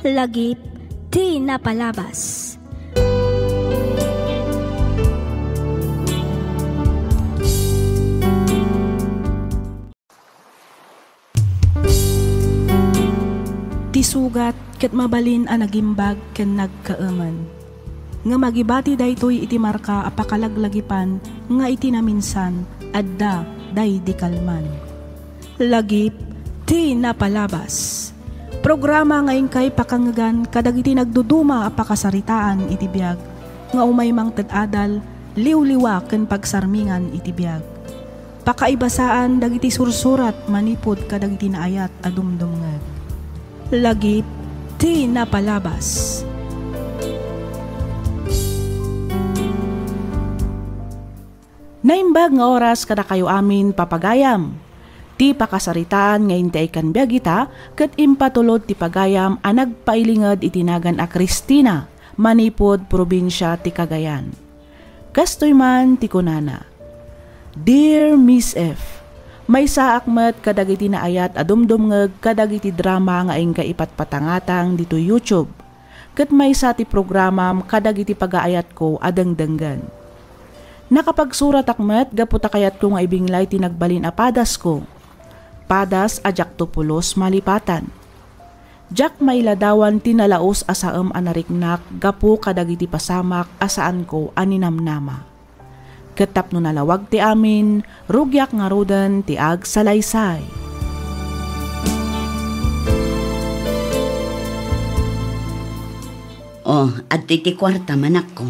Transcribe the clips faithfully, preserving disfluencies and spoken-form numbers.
Lagip ti napalabas. Ti sugat ket mabalin a nagimbag ken nagkaemen. Ngem agibati daytoy iti marka a pakalaglagipan nga iti naminsan, adda daydi kalman. Lagip ti napalabas. Programa nga inkay pakangegan kadagiti nagduduma a pakasaritaan iti biag, nga umay mangted adal, liwliwa ken pagsarmingan iti biag. Pakaibasaan dagiti sursurat manipud kadagiti naayat a dumdumngeg. Lagip ti napalabas. Naimbag nga oras kadakayo amin, papagayam. Ti pakasaritaan nga inti ay kan biag ita ket impatulod ti pagayam a nagpailinged iti nagan a Cristina, manipud probinsia ti Cagayan. Kastoy man ti kunana, "Dear Miss F, maysaak met kadagiti naayat a dumdumngeg kadagiti drama nga inka ipatpatangatang ditoy YouTube, ket maysa ti programam kadagiti pagaayatko a dengdenggen. Nakapagsuratak met gapu ta kayatko nga ibinglay ti nagbalin a padasko, padas a diakto pulos malipatan. Diak mailadawan ti nalaus a saem a nariknak gapu kadagiti pasamak a saanko a ninamnama. Ket tapno nalawag ti amin, rugiak ngaruden ti agsalaysay." Oh, adtoy ti kuartam, anakko.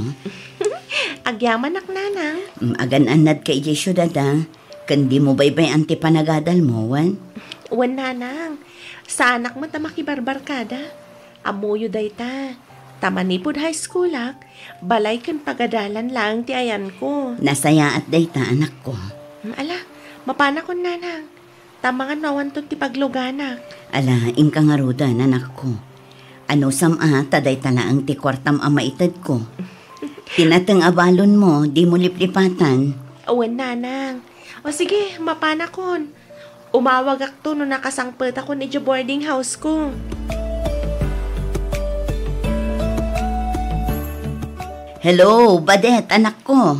Agyamanak, nanang. Mm, agan-annadka idiay siudad, a. Ken dimo baybay-an ti panagadalmo, wen? Wen, nanang. Saanak met a makibarbarkada. Ammoyo dayta. Ta manipud high schoolak, balay ken pagadalan laeng ti ayanko. Nasayaat dayta, anakko. Mm, ala, mapanakon, nanang. Ta amangan no awanton ti pagluganak. Ala, inka ngaruden, anakko. Anusam a, ta dayta laeng ti kuartam a maitedko. Ti nateng a balonmo, dimo liplipatan. Wen, nanang. O sige, mapanakon. Umawagakto no nakasangpetakon idiay boarding house ko. Hello, Badet, anakko.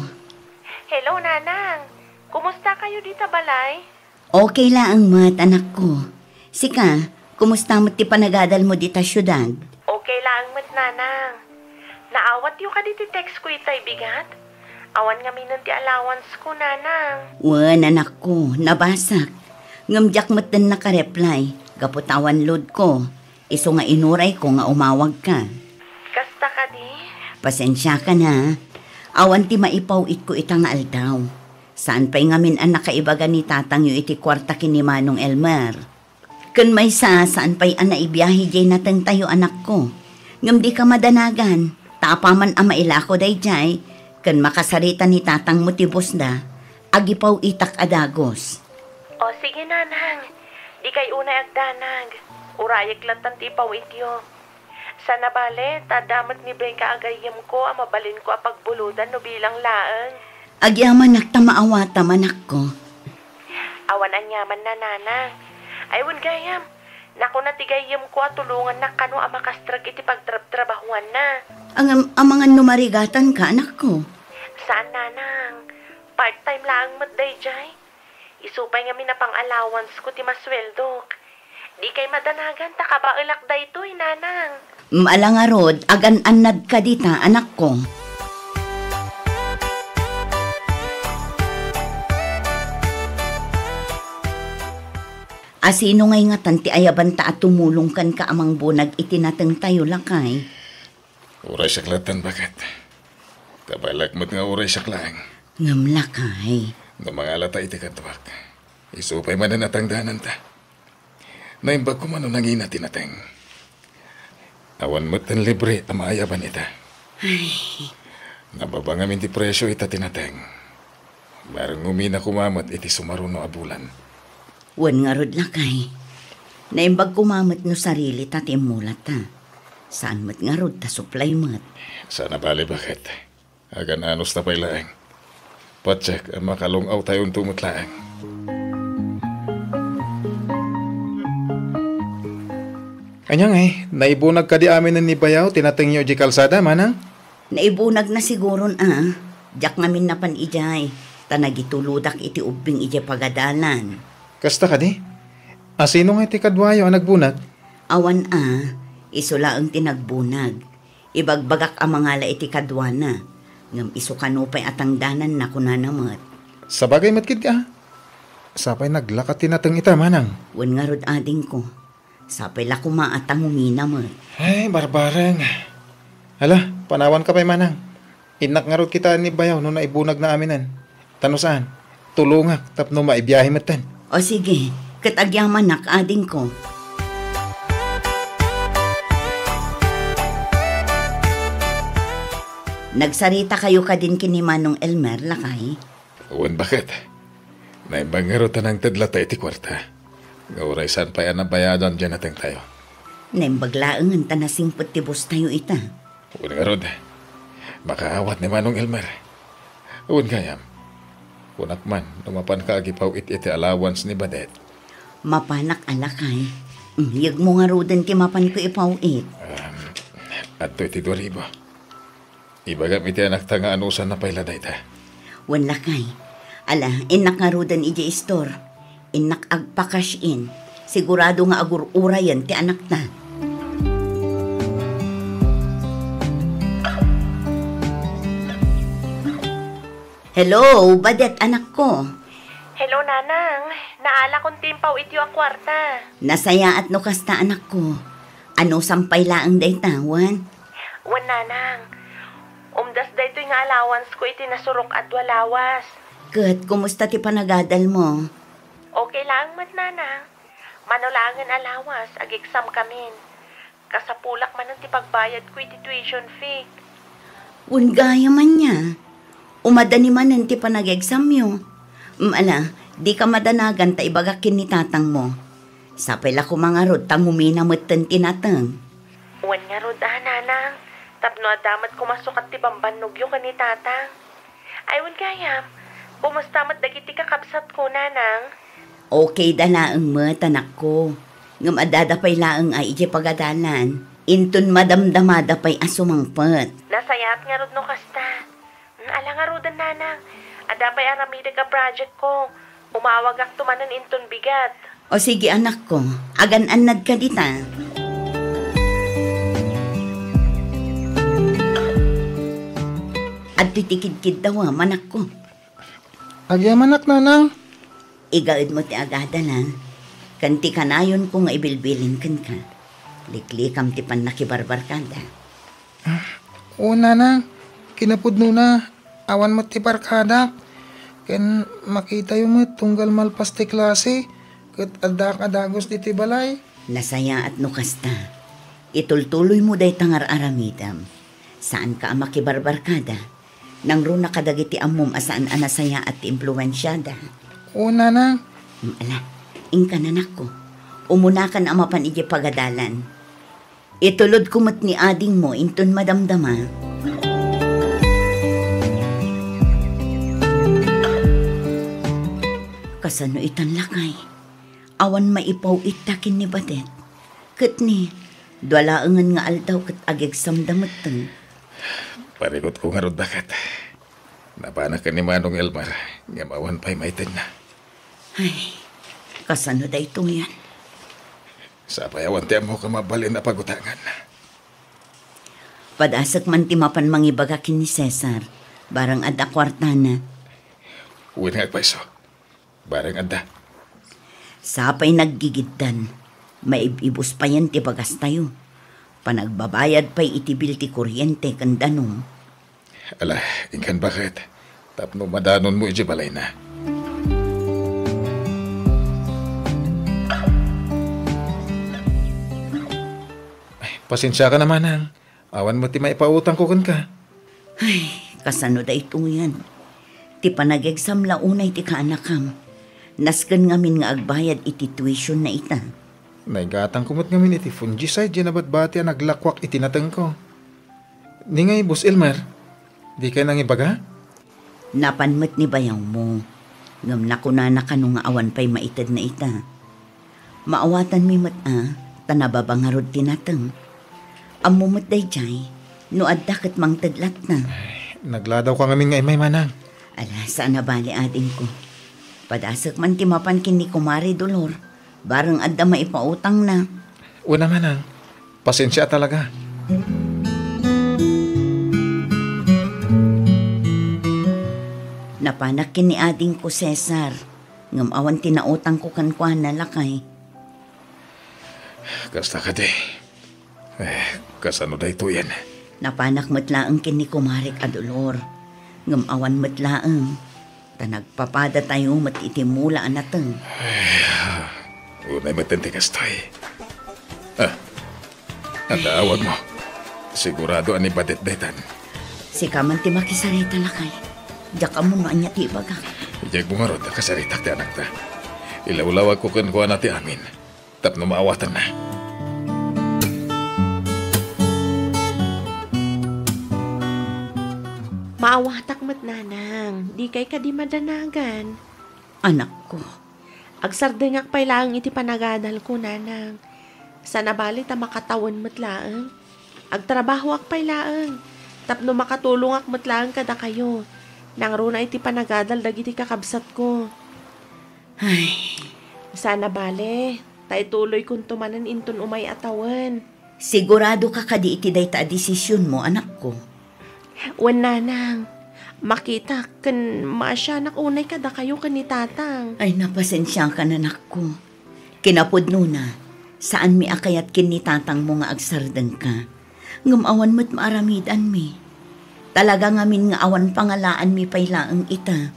Hello, nanang. Kumusta kayo dita balay? Okay laeng met, anakko. Sika, kumusta met ti panagadalmo dita siudad? Okay laeng met, nanang. Naawatyo kadi ti text ko itay bigat? Awan ngaminen ti allowance ko, nanang. Wen, anakko, nabasak. Ngem diak metten nakareply, gapu ta awan load ko. Isu nga inurayko nga umawagka. Kasta kadi? Pasensiakan, a. Awan ti maipaw-itko ita nga aldaw. Saan pay ngamin a nakaibaga ni tatangyo iti kuarta ken ni Manong Elmer. Ken maysa, saan pay a naibiahe diay natengtayo, anakko. Ngem dika madanagan, ta apaman a mailako daydiay, ken makasarita ni tatangmo ti bosda, agipaw-itak a dagus. O, sige, nanang. Dikay unay agdanag. Urayek lattan ti ipaw-ityo. Sana bale, ta adda met ni Becca a gayyemko a mabalinko a pagbulodan no bilang laeng. Agyamanak ta maawatam, anakko. Awan aniaman, nanang. Ay, wen gayam. Nakuna ti gayyemko a tulongannak kano a makastrek iti pagtrabtrabahuanna. Ngem, amangan no marigatanka, anakko. Saan, nanang. Part-time laeng met daydiay. Isu pay ngamin a pang-allowance ko ti masueldok. Dikay madanagan ta kabaelak daytoy, nanang. Ala ngarud, agan-annadka dita, anakko. A, sino ngay ngatan ti ayabanta a tumulong kenka a mangbunag iti natengtayo, lakay? Uray siak lattan, baket. Kabaelak met nga uray siak laeng. Ngem, lakay. No mangalata iti kaduak, isu pay manen a tangdananta. Naimbag koma no nangina ti nateng. Awan metten libre a maayaban ita. Ay. Nababa ngamin ti presio ita ti nateng. Bareng umina koma met iti sumaruno a bulan. Wen ngarud, lakay. Naimbag koma met no sarilita ti immulata. Saan met ngarud ta supply met. Sana bale, baket. Agan-anos ta pay laeng. Patiek a makalung-awtayonto met laeng. Ania ngay, naibunag kadi aminen ni Bayaw ti natengyo idiay kalsada, manang? Naibunagna siguron a. Diak ngamin napan idiay, ta nagitulodak iti ubbing idiay pagadalan. Kasta kadi? Asino ngay ti kaduayo a nagbunag? Awan a, isu laeng ti nagbunag. Ibagbagak a mangala iti kaduana, ngem isu kano pay a tangdananna, kunana met. Sabagay met ketdi a. Sapay naglakat ti nateng ita, manang. Wen ngarud, adingko. Sapay la koma a tangumina met. Ay, barbareng. Hala, panawanka pay, manang. Innak ngarud kitaen ni Bayaw no naibunagna aminen. Ta no saan, tulongak tapno maibiahe metten. O sige, ket agyamanak, adingko. Nagsaritakayo kadin ken ni Manong Elmer, lakay? Wen, baket. Naimbag ngarud ta nangted latta iti kuarta. Nga uray saan pay a nabayadan diay natengtayo. Naimbag laengen ta nasingpet ti boss tayo ita. Wen ngarud, makaawat ni Manong Elmer. Wen gayam, kunak man no mapanka agipaw-it iti allowance ni Badet. Mapanak a, lakay. Mm, yegmo ngaruden ti mapanko ipaw-it. Um, adtoy ti dua ribu. Ibagam iti anakta nga anusanna pay la dayta. Wen, lakay. Ala, innak ngaruden idiay store. Innak agpa-cash in. Sigurado nga agur-urayen ti anakta. Hello, Badet, anakko. Hello, Nanang. Naalakon ti impaw-ityo a kuarta. Nasayaat no kasta, anakko. Anusam pay laeng dayta, wen? Wen, Nanang. Umdas daytoy nga allowance ko iti nasurok a dua lawas. Ket kumusta ti panagadalmo? Okay laeng met, Nanang. Mano laengen a lawas, ag-examkamin. Kasapulak manen ti pagbayadko iti tuition fee. Wen gayam ania, umadani manen ti panag-examyo. Mm, ala, dika madanagan ta ibagak ken ni tatangmo. Sapay la koma ngarud ta ngumina metten ti nateng. Wen ngarud a, Nanang, tapno adda met koma sukat ti bambannogyo ken ni tatang. Ay, wen gayam, kumusta met dagiti kakabsatko, Nanang? Okay da laeng met, anakko. Ngem addada pay laeng a idiay pagadalan. Inton madamdamada pay a sumangpet. Nasayaat ngarud no kasta. Mm, ala ngaruden, Nanang. Adda pay aramidek a projectko. Umawagakto manen inton bigat. O sige, anakko, agan-annadka dita. Adtoy ti kidkiddawem, anakko. Agyamanak, Nanang. Igaedmo ti agadal, ken ti kanayonko nga ibilbilin kenka. Liklikam ti pannakibarbarkada. O, Nanang, kinapudnona, awan met ti barkadak. Ken makitayo met tunggal malpas ti klase, ket addaak a dagus ditoy balay. Nasayaat no kasta. Itultuloymo dayta nga ar-aramidem. Saanka a makibarbarkada. Nangruna kadagiti ammom a saan a nasayaat ti impluensiada. O, Nanang. Mm, ala, inka, anakko. Umunakan a mapan idiay pagadalan. Itulodko met ni adingmo inton madamdama. Kasano itan, lakay? Awan maipaw-itta ken ni Badet. Ket ni, dua laengen nga aldaw ket agegsamda metten. Parikutko ngarud, baket. Napanak ken ni Manong Elmer, ngem awan pay maitedna. Ay, kasano daytoyen? Sapay awan ti ammok a mabalin a pagutangan. Padasek man ti mapan mangibaga ken ni Cesar, barang adda kuartana. Wen nga agpayso, barang adda. Sapay naggigiddan, maib-ibus payen ti bagastayo. Panagbabayad pay iti bil ti kuryente ken danum. Ala, inkan, baket, tapno madanonmo idiay balayna. Ay, pasensiakan a, manang. Awan met ti maipautangko kenka. Ay, kasano daytoyen? Ti panagexam la unay ti kaanakam. Nasken ngamin nga agbayad iti tuition na ita. Naigatangko met ngamin iti fungicide diay nabatbati a naglakuak iti natengko. Ni ngay, Boss Elmer, dikay nangibaga? Napan met ni bayawmo, ngem nakunana kano nga awan pay maited na ita. Maawatanmi met a, ta nababa ngarud ti nateng. Ammo met daydiay, no adda ket mangted latna. Nagladawka ngamin nga immay, manang. Ala, saan a bali, adingko. Padasek man ti mapan ken ni Kumare Dolor, bareng adda maipautangna. Una, manang, pasensia talaga. Napanak ken ni adingko Cesar, ngem awan ti nautangko kenkuana, lakay. Kasta kadi. Eh, kasano daytoyen? Napanak met laeng ken ni kumarek a Dolor. Ngem awan met laeng, ta nagpapadatayo met iti mula a nateng. Ay, unay met ti kastoy. Ah, adda awagmo. Sigurado a ni Badet daytan. Sika man ti makisarita, lakay. Diak ammo no ania ti ibagak. Diak ngarud a kasaritak ti anakta. Ilawlawagko kenkuana ti amin tapno maawatanna. Maawatak met, nanang. Dikay kadi madanagan? Anakko. Agsardengak pay laeng iti panagadalko, nanang. Saan a bali ta makatawen met laeng. Agtrabahoak pay laeng tapno makatulongak met laeng kadakayo. Nangruna iti panagadal dagiti kakabsatko. Ay. Saan a bali, ta ituloykonto manen inton umay a tawen. Siguradoka kadi iti dayta a desisionmo, anakko? Wen, nanang. Makitak ken maasianak unay kadakayo ken ni tatang. Ay, napasensiakan, anakko. Kinapudnona, saanmi a kayat ken ni tatangmo nga agsardengka. Ngem awan met maaramidanmi. Talaga ngamin nga awan pangalaanmi pay laeng ita.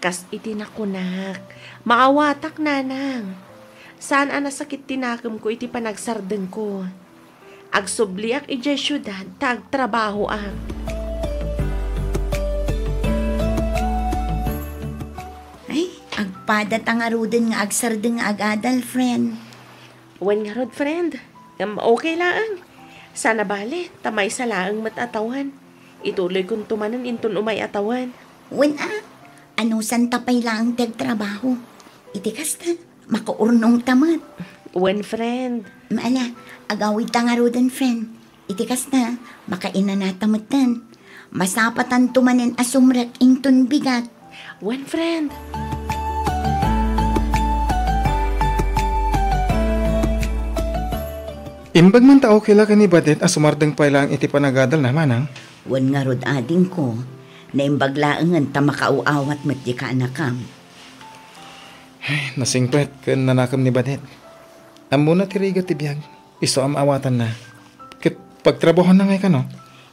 Kas iti nakunak, maawatak, nanang. Saan a nasakit ti nakemko iti panagsardengko. Agsubliak idiay siudad ta agtrabahoak. Ay, agpadata ngaruden nga agsardeng nga agadal, friend. Wen ngarud, friend. Ngem okay laeng. Saan a bali, ta maysa laeng met a tawen. Ituloykonto manen inton umay a tawen. Wen a, anusanta pay laeng ti agtrabaho. Iti kasta, makaurnongta met. Wen, friend. Ala, agawidta ngaruden, friend. Iti kasta, makainanata metten. Masapatanto manen a sumrek inton bigat. Wen, friend. Imbag man ta okay la ken ni Badet a sumardeng pay laeng iti panagadalna, manang? Wen ngarud, adingko, naimbag laengen ta makaaw-awat met di kaanakam. Ay, nasingpet ken nanakem ni Badet. Ammona ti rigat ti biag. Isu a maawatanna. Ket pagtrabahoanna ngay kano?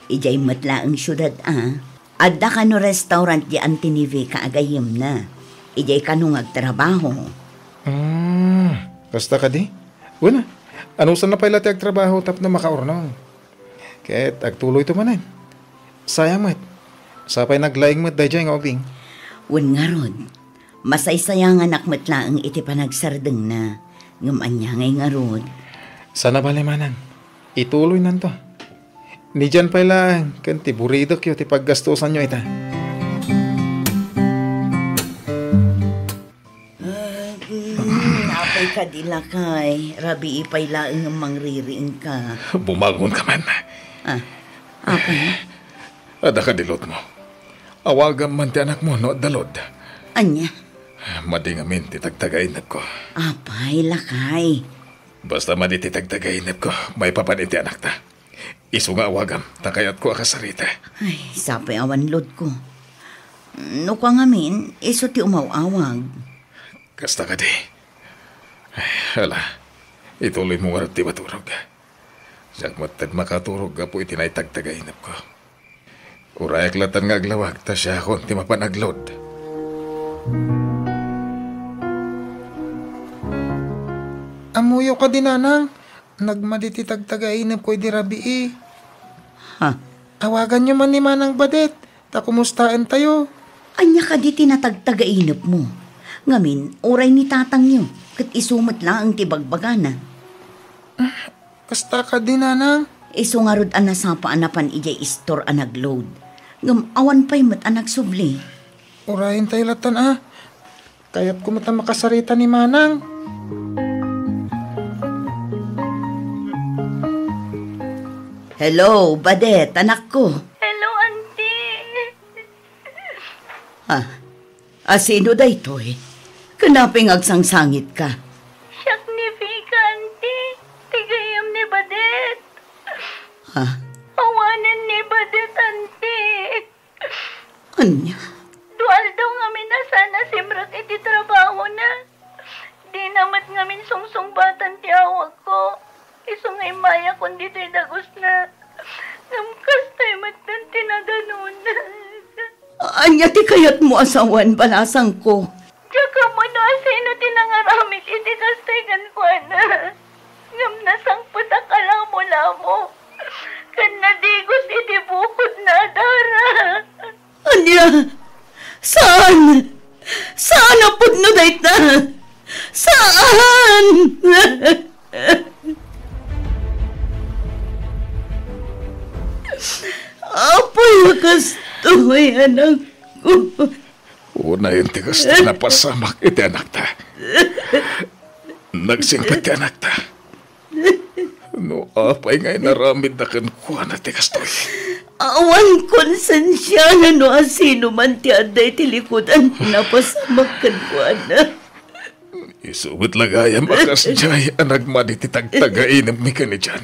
Idiay met laeng siudad a. Adda kano restaurant di Auntie Neveca a gayyemna. Idiay kano nga agtrabaho. Ah, kasta kadi? Wen a, anusanna pay la ti agtrabaho tapno makaurnong. Ket agtuloyto manen. Sayang met. Sapay naglaing met daydiay nga ubing. Wen ngarud. Masaysayanganak met laeng iti panagsardengna, ngem ania ngay ngarud? Saan a bali, manang. Ituloynanto. Ni dian pay laeng ken ti buridekyo ti paggastosanyo ita. Ah, mm, apay kadi, lakay? Rabii pay laeng nga mangririingka. Bumangonka man. Ah, apay? Adda kadi loadmo? Awagam man ti anakmo no adda load. Ania? Madi ngamin ti tagtagainepko. Apay, lakay. Basta madi ti tagtagainepko, maipapan iti anakta. Isu nga awagam, ta kayatko a kasarita. Ay, sapay awan loadko. No kua ngamin, isu ti umaw-awag. Kasta kadi. Ay, ala, ituloymo ngarud ti maturog. Siak met ti makaturog gapu iti naitagtagainepko. Urayak latan nga aglawag ta siakon ti mapan agload. Ammoyo kadi, nanang, nagmadi ti tagtagainepko idi rabii. Ha? Awaganyo man ni Manang Badet, ta kumustaentayo. Ania kadi ti natagtagainepmo? Ngamin, uray ni tatangyo, ket isu met laeng ti bagbagana. Kasta kadi, nanang? Isu ngarud a nasapa a napan idiay istor a nagload. Ngem awan pay met a nagsubli. Urayentayo latan a. Kayatko met a makasarita ni Manang. Hello, Badet, anakko. Hello, Auntie. Ah, asino daytoy? Ken apay nga agsangsangitka? Siak ni Fika, Auntie. Ti gayyem ni Badet. Ah? Awanen ni Badet, Auntie. Ania? Dua aldaw ngamin a saan a simrek iti trabahona. Dina met ngamin sungsungbatan ti awagko. Isu nga immayakon ditoy dagusna. Ngem kastoy metten ti nadanona. Ania ti kayatmo a sawen, balasangko? Diak ammo no asino ti nangaramid iti kastoy kenkuana. Ngem nasangpetak a lamo-lamo ken nadigos iti bukodna a dara. Ania? Saan? Saan a pudno dayta? Saan? Apay a kastoy, anakko? Unayen ti kasta napasamak iti anakta. Nagsingpet ti anakta. No apay nga inaramidda kenkuana ti kastoy? Awan konsensiana no asino man ti adda iti likudan ti napasamak kenkuana. Isu met la gayam a kasdiay a nagmadi ti tagtagainemmi ken idiay.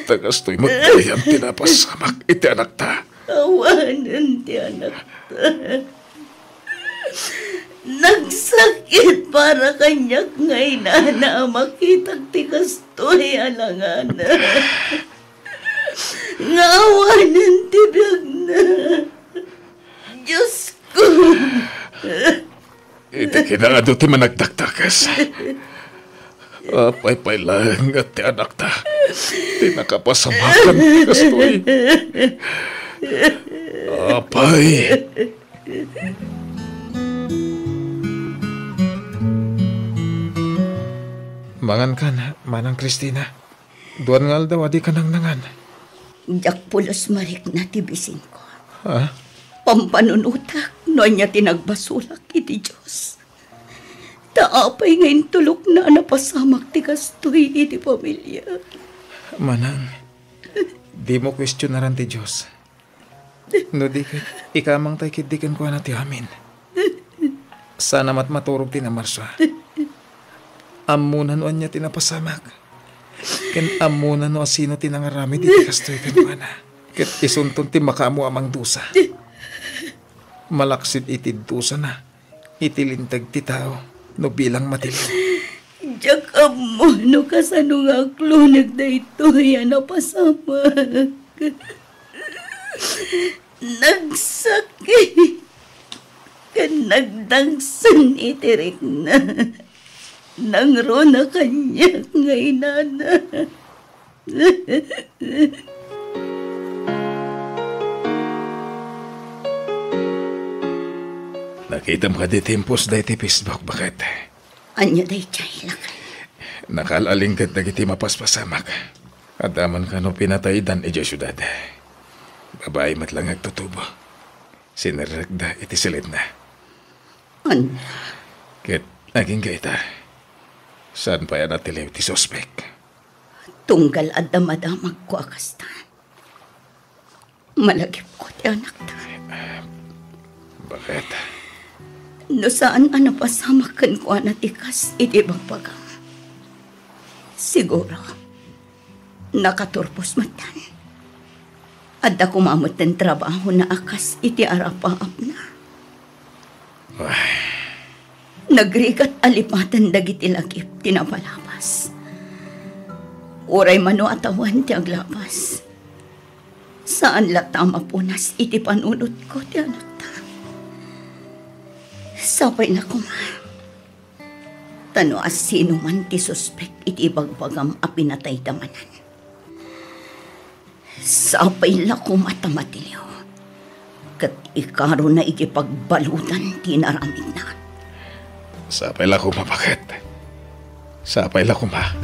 Ta kastoy met gayam ti napasamak iti anakta. Awanen ti anakta. Nagsakit para kaniak nga inana a makitak ti kastoy a langana. Nga awanen ti biagna. Diosko. Iti kinaadu ti managdakdakes. Apay pay laeng nga ti anakta ti nakapasamakan ti kastoy. Apay. Mangankan, Manang Cristina. Duan nga aldaw a dika nangnangan. Diak pulos marikna ti bisingko. Ha? Pampanunotak no ania ti nagbasolak iti Dios. Ta apay nga intulokna a napasamak ti kastoy iti pamilia? Manang, dimo kuestionaran ti Dios. No di ket, ikamangtay ketdi kenkuana ti amin. Sana met maturog ti namarsua. Ammona no ania ti napasamak. Ken ammona no asino ti nangaramid iti kastoy kenkuana. Ket isunton ti makaammo a mangdusa. Malaksid iti dusana iti linteg ti tao no bilang matiliw. Diak ammo no kasano nga akloneg daytoy a napasamak. Nagsakit ken nagdagsen iti rikna. Nangruna kaniak nga inana. Nakitam kadi ti impos daytoy Facebook, baket? Ania daytoy, lakay? Nakal-aling ket dagiti mapaspasamak. Adda man kano pinataydan idiay siudad. Babai met la nga agtutubo. Sinerrekda iti silitna. Ania? Ket agingga ita, saan pay a natiliw ti suspek. Tunggal adda madamagko a kasta, malagipko ti anakta. Baket? No saan a napasamak kenkuana ti kas iti ibagbagam, siguro, nakaturpos metten. Adda koma metten trabahona a kas iti arapaapna. Ay. Nagrigat a lipaten dagiti lagip ti napalabas. Uray mano a tawen ti aglabas, saan latta a mapunas iti panunotko ti anakta. Sapay la koma, ta no asino man ti suspek iti ibagbagam a pinatayda manen, sapay la koma ta matiliw ket ikaruna iti pagbaludan ti inaramidna. Sapay la koma, baket? Sapay la koma.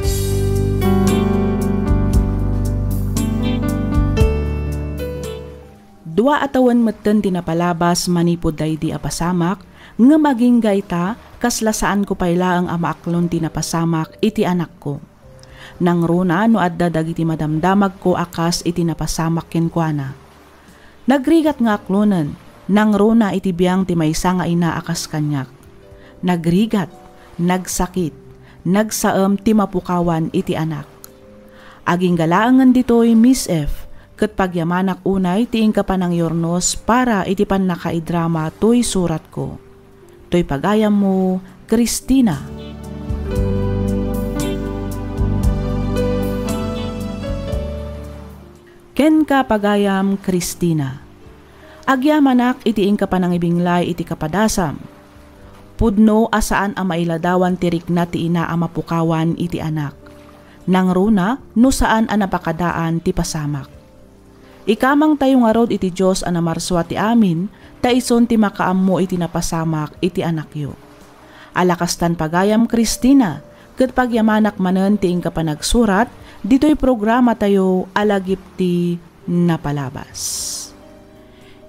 Dua a tawen metten ti napalabas manipud daydi a pasamak, ngem agingga ita, kasla saanko pay laeng a maaklon ti napasamak iti anakko. Nangruna no adda dagiti madamdamagko a kas iti napasamak kenkuana. Nagrigat nga aklonen, nangruna iti biang ti maysa nga ina a kas kaniak. Nagrigat, nagsakit, nagsaem ti mapukawan iti anak. Agingga laengen ditoy, Miss F, ket pagyamanak unay ti inka panangyurnos para iti pannakaidrama toy suratko. Toy pagayammo, Christina. Kenka, pagayam Christina. Agyamanak iti inka panangibinglay iti kapadasam. Pudno a saan a mailadawan ti rikna ti ina a mapukawan iti anak. Nangruna no saan a napakadaan ti pasamak. Ikamangtayo ngarud iti Dios a namarsua ti amin, ta isun ti makaammo iti napasamak iti anakyo. Ala kastan, pagayam Christina, ket pagyamanak manen ti inka panagsurat ditoy programatayo a Lagip ti Napalabas.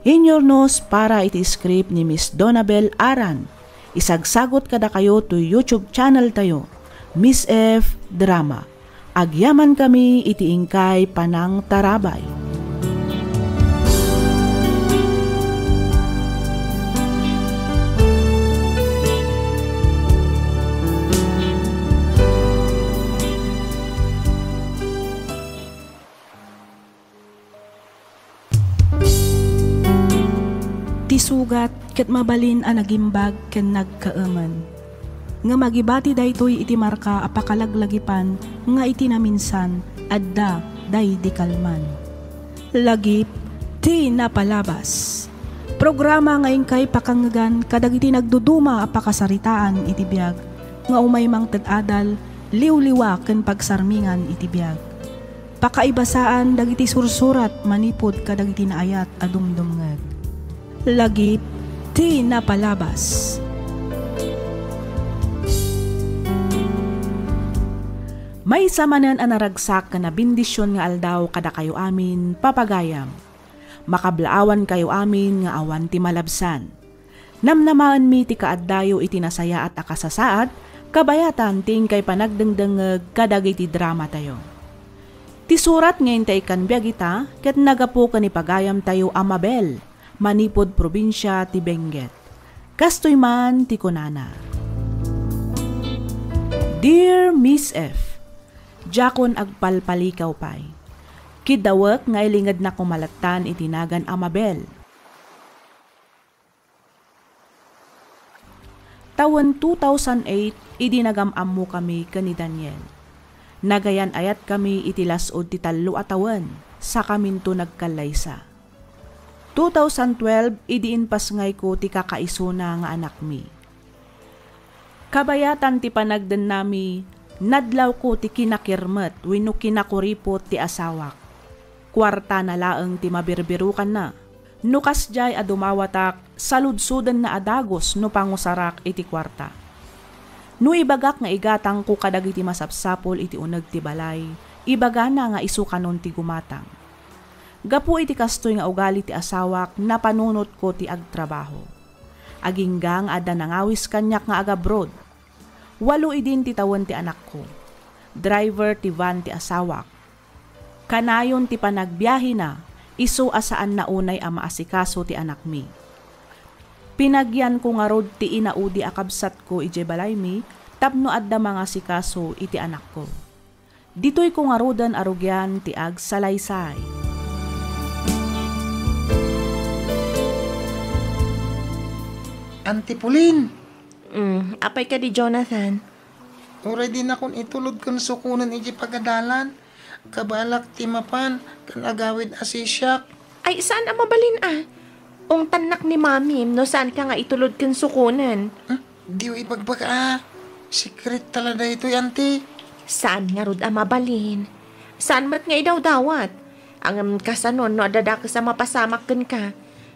Inyurnos para iti script ni Miss Donabel Aran. Isagsagot kadakayo toy YouTube channel tayo, Miss F Drama. Agyamankami iti inkay panangtarabay. Ti sugat ket mabalin a nagimbag ken nagkaemen. Ngem agibati daytoy iti marka a pakalaglagipan nga iti naminsan, adda daydi kalman. Lagip ti Napalabas. Programa nga inkay pakangngegan kadagiti nagduduma a pakasaritaan iti biag nga umay mangted adal, liwliwa ken pagsarmingan iti biag. Pakaibasaan dagiti sursurat manipud kadagiti naayat a dumdumngeg. Lagip ti Napalabas. Maysa manen a naragsak ken a bendision nga aldaw kadakayo amin, papagayam. Makablaawankayo amin nga awan ti malabsan. Namnamaenmi ti kaaddayo iti nasayaat a kasasaad, kabayatan ti inkay panagdengdengngeg kadagiti dramatayo. Ti surat nga intay ikkan biag ita ket naggapu ken ni pagayamtayo a Mabel, manipud probinsia ti Benguet. Kastoy man ti kunana, Dear Miss F, diakon agpalpalikaw pay. Kiddawek nga ilingednak ko malattan iti nagan a Mabel. Tawen two thousand eight, idi nagam-ammokami ken ni Daniel. Nagayan-ayatkami iti las-ud ti tallo a tawen, sakaminto nagkallaysa. Two thousand twelve, idi impasngayko ti kakaisuna nga anakmi. Kabayatan ti panagdennami, nadlawko ti kinakirmet wenno kinakuripot ti asawak. Kuartana laeng ti mabirbirukanna. No kasdiay a dumawatak, saludsodenna a dagus no pangusarak iti kuarta. No ibagak nga igatangko kadagiti masapsapul iti uneg ti balay, ibagana nga isu kanon ti gumatang. Gapu iti kastoy nga ugali ti asawak, napanunotko ti agtrabaho. Agingga nga adda nangawis kaniak nga agabroad. Walo idin ti tawen ti anakko. Driver ti van ti asawak. Kanayon ti panagbiahena, isu a saanna unay a maasikaso ti anakmi. Pinagyanko ngarud ti inaudi a kabsatko idiay balaymi tapno adda mangasikaso iti anakko. Ditoyko ngaruden a rugian ti agsalaysay. Auntie Pauline! Mm, apay kadi, Jonathan? Uray dinakon itulod ken sukonen idiay pagadalan. Kabalak ti mapan ken agawid a sisiak. Ay, saan a mabalin a. Ungtannak ni Mamim no saanka nga itulod ken sukonen. Hmm? Diyo ibagbaga a. Secret ta la daytoy, Auntie. Saan ngarud a mabalin. Saan met nga idawdawat. Ngem kasano no adda dakes a mapasamak kenka?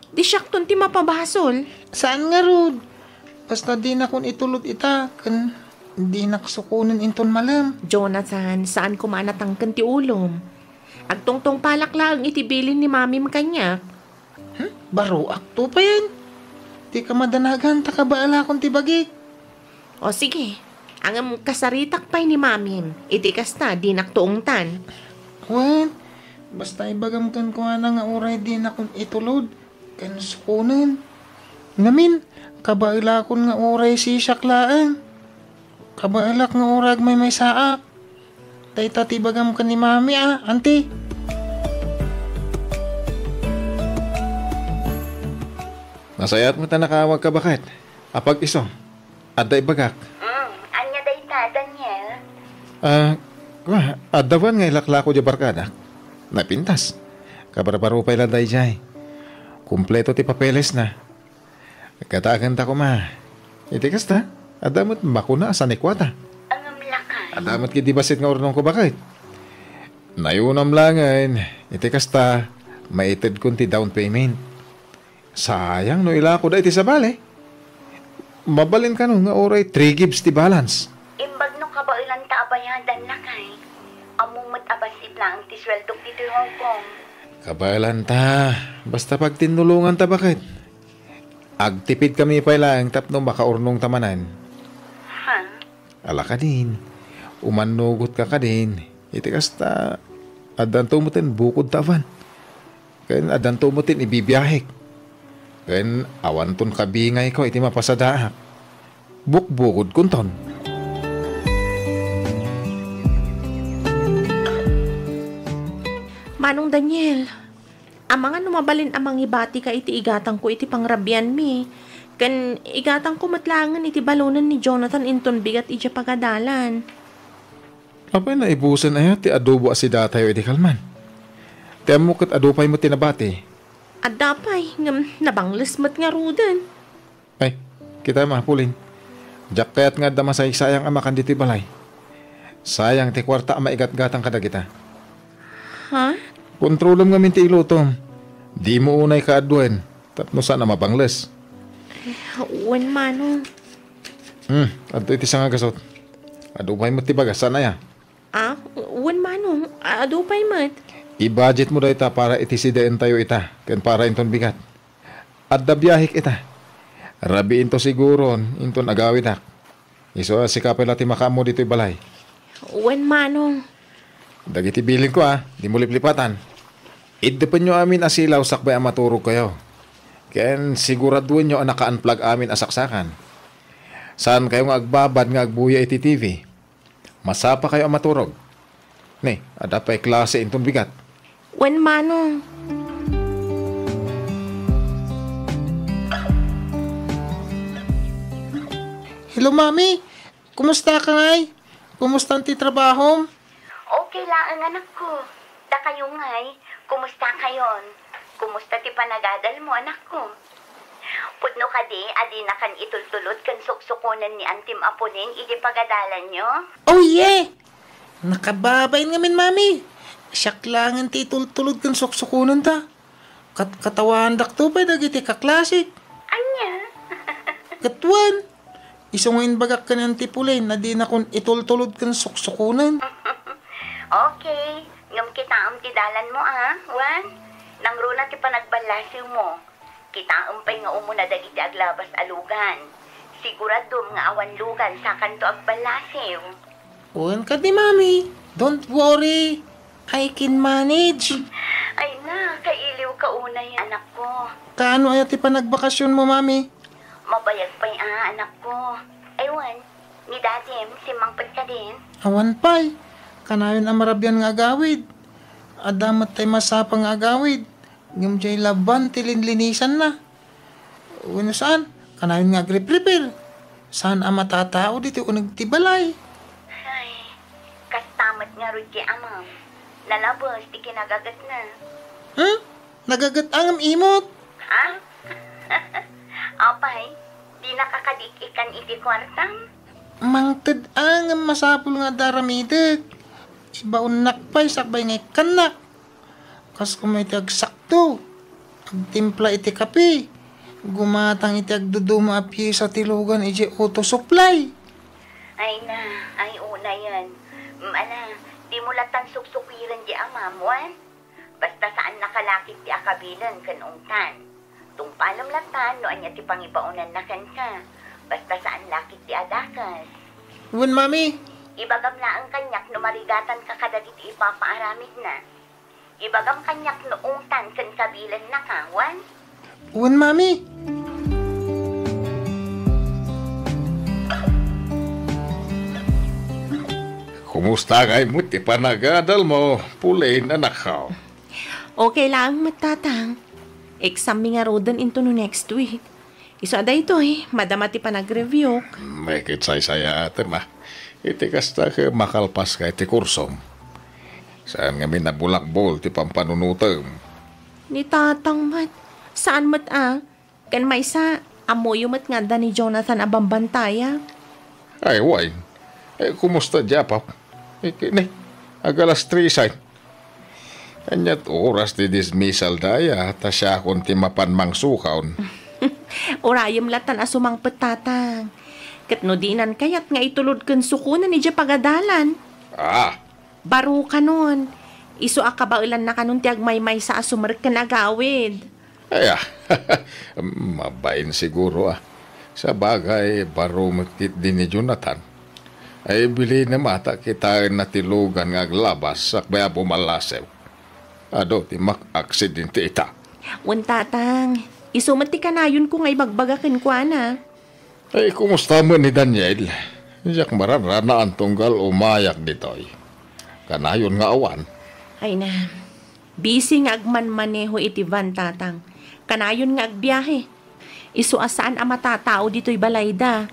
Di siakton ti mapabasol. Saan ngarud. Basta dinakon itulod ita, ken dinak sukonen inton malem. Jonathan, saan koma a natangken ti ulom. Agtungtungpalak laeng iti bilin ni Mamim kaniak. Hmm? Baroak to payen. Dika madanagan ta kabaalakon ti bagik. O sige, Ngem kasaritak pay ni Mamim, iti kasta, dinak tuungtan. Wen, basta ibagam kenkuana nga uray dinakon itulod ken sukonen. Ngamin, kabaelakon nga uray sisiak laeng. Kabaelak nga uray agmaymaysaak. Dayta ti ibagam ken ni Mami, a, Auntie. Nasayaat met a nakaawagka, baket. Apag isu, adda ibagak. Mm, ania dayta, Daniel? Ah, kua, adda wen nga ilaklako diay barkadak. Napintas. Kabarbaro pay la daydiay. Kompleto ti papelesna. Kataaganta koma. Iti kasta, adda met makuna a sanikuata. Ngem lakay. Adda met ketdi bassit nga urnongko, baket. Nayunam laengen, iti kasta, maitedkon ti down payment. Sayang no ilako dayta iti sabali. Mabalin kano nga uray three gigs ti balance. Imbag no kabaelanta a bayadan, lakay. Ammom met a bassit laeng ti sueldok ditoy Hong Kong. Kabaelanta. Basta pagtinnulonganta, baket. Agtipidkami pay laeng tapno makaurnongta manen. Ha? Ala kadin. Umannugotka kadin. Iti kasta, addanto met ti bukodta awan. Ken addanto met ti ibibiahek. Ken awanton kabingayko iti mapasadaak. Bukbukodkonton. Manong Daniel, amangan no mabalin a mangibatika iti igatangko iti pangrabianmi. Ken igatangko met laengen iti balonen ni Jonathan inton bigat idiay pagadalan. Apay naibusen aya ti adobo a sidatayo idi kalman? Ti ammok ket adu pay met ti nabati. Adda pay, ngem nabangles met ngaruden. Ay, kita, Mapulin. Diak kayat nga adda masaysayang a makan ditoy balay. Sayang ti kuarta a maigatgatang kadagita. Ha? Kontrolem ngamin ti ilutom. Dimo unay kaadduen, tapno saan a mabangles. Wen, Manong. Hmm, adto iti sangagasut. Adu pay met ti bagas, saan aya? Ah, wen, Manong. Adu pay met. I-budget mo dayta para iti sidaentayo ita, ken para inton bigat. Adda biahek ita. Rabiinto siguron inton agawidak. Isu a sika pay la ti makaammo ditoy balay. Wen, Manong. Dagiti bilinko, a, dimo liplipatan. Iddepenyo amin a silaw sakbay a maturogkayo. Ken siguraduenyo a naka-unplug amin a saksakan. Saankayo nga agbabad nga agbuya iti T V. Masapakayo a maturog. Ni, adda pay klase inton bigat. Wen, Manong. Hello, Mami. Kumusta ka ngay? Kumusta ti trabahom? Okay laeng, anakko. Dakayo ngay, kumusta kayon? Kumusta ti panagadalmo, anakko? Pudno kadi a dinakan itultulod ken suksukonen ni Antim Apolin idi pagadalanyo? Oh, yeah! Nakababain ngamin, Mami. Siak laengen ti itultulod ken suksukonenta. Kat-, katawandakto pay dagiti kaklasik. Ania? Ket wen, isu nga imbagak ken Auntie Pauline a dinakon itultulod ken suksukonen. Okay, ngem kitaem ti dalanmo, a, wen? Nangruna ti panagballasiwmo. Kitaem pay nga umuna dagiti aglabas a lugan. Siguradom nga awan lugan sakanto agballasiw. Wen kadi, Mami. Don't worry. I can manage. Ay na, kailiw ka unay, anakko. Kaano aya ti panagbakasionmo, Mami? Mabayag pay a, anakko. Ay wen, ni Dadim, simmangpet kadin? Awan pay. Kanayon a marabian nga agawid. Adda met tay masapa nga agawid. Ngem diay laban ti linlinisanna. Wenno saan, kanayon nga agripripir. Saan a matatao ditoy uneg ti balay. Ay, kasta met ngarud ti amam. Nalabes ti kinagagetna. Hmm? Nagaget-angem imot? Ha? Apay, dinaka kadi ik-ikkan iti kuartam? Mangted-angem masapul nga adda aramidek. Ibaonnak pay sakbay nga ikkannak. Kas koma iti agsakto, agtimpla iti kape, gumatang iti agduduma a piesa ti lugan idiay auto supply. Ay na, ay unayen. Mm, ala, dimo latan suksukiren di amam, wen? Basta saan nakalakit ti akabilen ken ungtan. Tungpalem latan no ania ti pangibaonanna kenka. Basta saan lakit ti adakes. Wen, Mami. Ibagam laeng kaniak no marigatanka kadagiti ipapaaramidna. Ibagam kaniak no ungtan ken kabilennaka, wen? Wen, Mami. Kumusta ngay met ti panagadalmo, Pauline, anakko? Okay laeng met, Tatang. Exam mi ngaruden intono next week. Isu a daytoy, madama ti panagreviewk. May ket saysayaatem, a. Iti kasta ket makalpaska iti kursom. Saan ngamin a bulakbol ti pampanunotem. Ni Tatang met, saan met a. Ken maysa, ammoyo met nga adda ni Jonathan a bambantayak. Ay, wen. Eh, kumusta diay apo? Eh, kini, ag-alas tres ay. Ania't oras ti dismissal da aya, ta siakon ti mapan mangsukaon. Urayem latan a sumangpet, Tatang. Ket no dinan kayat nga itulod ken sukonen idiay pagadalan. Ah. Baro kanon. Isu a kabaelanna kanon ti agmaymaysa a sumerrek ken agawid. Aya, mabain siguro, a. Sabagay, baro met ketdi ni Jonathan. Ay, bilinem a ta kitaenna ti lugan nga aglabas sakbay a bumalasep. Adu ti makaaksidente ita. Wen, Tatang, isu met ti kanayonko nga ibagbaga kenkuana. Ay, kumusta met ni Daniel? Diak mararanaen tunggal umayak ditoy. Kanayon nga awan. Ay na, busy nga agmanmaneho iti van, Tatang. Kanayon nga agbiahe. Isu a saan a matatao ditoy balayda.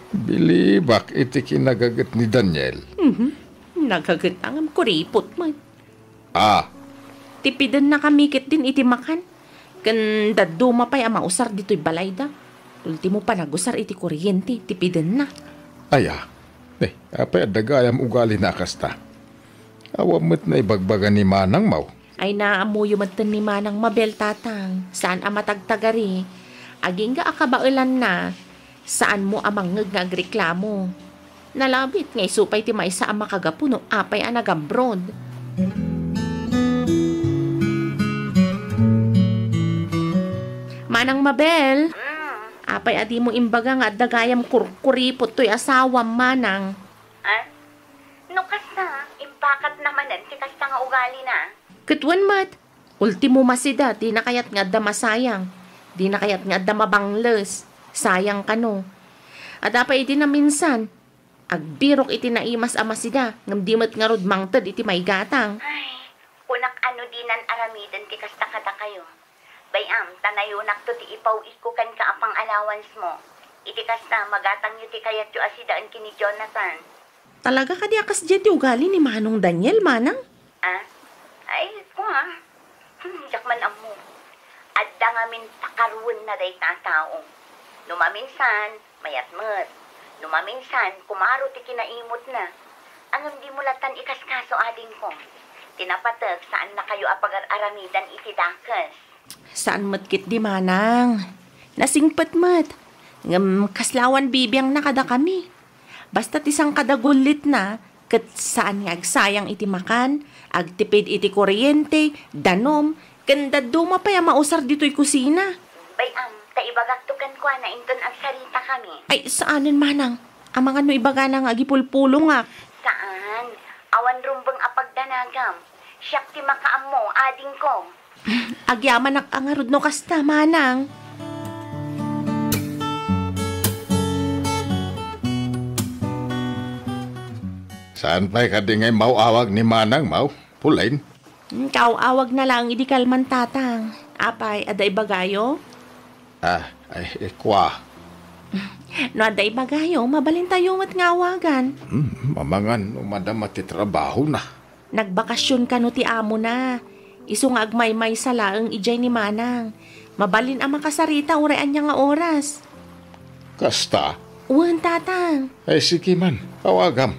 Bilibak iti kinagaget ni Daniel. Mhm. Nagaget a ngem kuripot met. Ah. Tipidennakami ketdin iti makan. Ken dadduma pay a mausar ditoy balayda. Ultimo, panagusar iti kuryente, tipidenna. Aya. Eh, apay adda gayam ugalina a kasta? Awan met naibagbaga ni manangmo. Ay, naammoyo metten ni Manang Mabel, Tatang. Saan a matagtagari. Agingga a kabaelanna, saanmo a mangngeg nga agreklamo. Nalabit nga isu pay ti maysa a makagapu no apay a nag-abroad. Manang Mabel, Mm. apay a dimo imbaga nga adda gayam kurkuripot toy asawam, Manang? Ah? No kasta, impakatna manen ti kasta nga ugalina. Ket wen met, ultimo masida, dina kayat nga adda masayang. Dina kayat nga adda mabangles. Sayang kano. Adda pay idi naminsan, agbirok iti naimas a masida, ngem di met ngarud mangted iti maigatang. Ay, kunak a no dinan aramiden ti kasta kadakayo. Bay-am, ta nayonakto ti ipaw-itko kenka a pang-allowance mo. Iti kasta, magatangyo ti kayatyo a sidaen ken ni Jonathan. Talaga kadi a kasdiay ti ugali ni Manong Daniel, Manang? Ah? Ay, kua. Hmm, diak man ammo. Adda ngamin pakaruenna dayta a tao. No maminsan, mayat met. No maminsan, kumaro ti kinaimutna. Ngem dimo latan ikaskaso, adingko. Ti napatek, saannakayo a pagar-aramidan iti dakes. Saan met ketdi, Manang. Nasingpet met. Ngem kasla awan bibiangna kadakami. Basta ti sangkadagullitna, ket saan nga agsayang iti makan, agtipid iti kuryente, danum, ken dadduma pay a mausar ditoy kusina. Bay-am, ta ibagakto kenkuana inton agsaritakami. Ay, saanen, Manang. Amangan no ibagana nga agipulpulongak. Saan. Awan rumbeng a pagdanagam. Siak ti makaammo, adingko. Agyamanak a ngarud no kasta, Manang. Saan pay kadi nga immaw-awag ni Manangmo, Pauline? Hmm, kaaw-awagna laeng idi kalman, Tatang. Apay, adda ibagayo? Ah, ay, eh, kua. No adda ibagayo, mabalintayo met nga awagan. Hmm, amangan no madama ti trabahona. Nagbakasyon kano ti amona. Isu nga agmaymaysa laeng idiay ni Manang. Mabalin a makasarita uray ania nga oras. Kasta? Wen, Tatang. Ay, sige man. Awagam.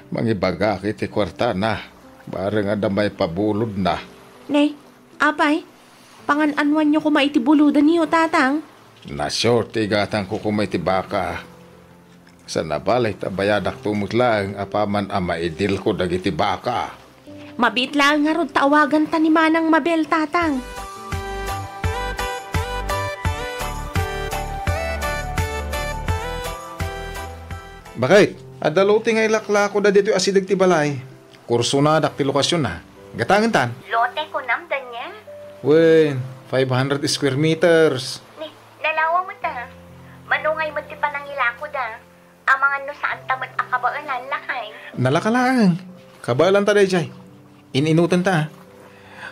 Mangibagak iti kuartana. Bareng adda maipabulodna. Ne, apay, pangan-anoanyo koma iti bulodenyo, Tatang? Nasior ti igatangko koma iti baka. Saan a bale ta bayadakto met laeng apaman a maidilko dagiti baka. Mabiit laeng ngarud ta awaganta ni Manang Mabel, Tatang. Bakit? Adda lote nga ilaklakoda ditoy asideg ti balay. Kursonadak ti lokasionna. Gatangentan. Lote kunam, Daniel? Wen, five hundred square meters. Ni, nalawa met a. Mano ngay met ti panangilakoda? Amangan no saanta met a kabaelan, lakay. Nalaka laeng. Kabaelanta daydiay. In-inutenta, a.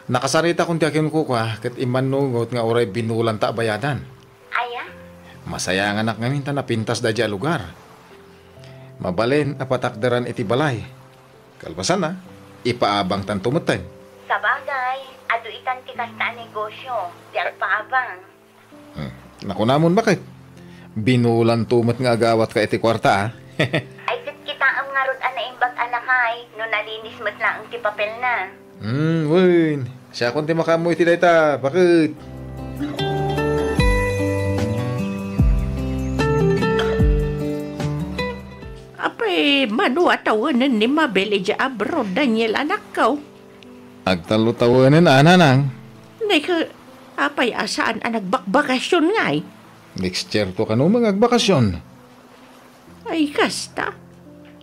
Nakasaritakon ti akinkukua ket immannugot nga uray binulanta a bayadan. Aya? Masayanganak ngamin ta napintas daydiay a lugar. Mabalin a patakderan iti balay. Kalpasanna, ipaabangtanto metten. Sabagay, adu itan ti kasta a negosio, ti agpaabang. Hmm. Nakunamon, baket? Binulanto met nga agawatka iti kuarta, a. Ay, ket kitaem ngarud a naimbag a lakay no nalinis met laeng ti papelna. Hmm, wen. Siakon ti makaammo iti dayta, baket? Apay, mano a tawenen ni Mabel idiay abroad, Daniel, anakko? Agtallo tawenen a, nanang. Nay, ka, apay a saan a nagbakbakasyon ngay? Next year to kano nga agbakasyon. Ay, kasta.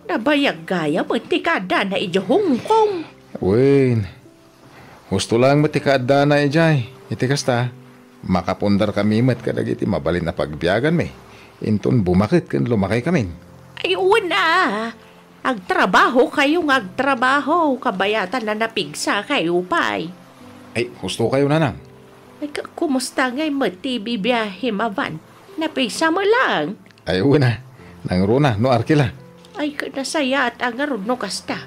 Nabayag gayam ti kaaddana idiay Hong Kong. Wen, husto laeng met ti kaaddana idiay. Iti kasta, makapundarkami met kadagiti mabalin a pagbiaganmi. Inton bumaket ken lumakaykamin. Ay, wen a. Agtrabahokayo nga agtrabaho, kabayatan a napigsakayo pay. Ay, husto kayo, nanang. Ay, ka-, kumusta ngay met ti bibiahem a van? Napigsa met laeng? Ay, wen a. Nangruna, no arkila. Ay, ka-, nasayaat a ngarud no kasta.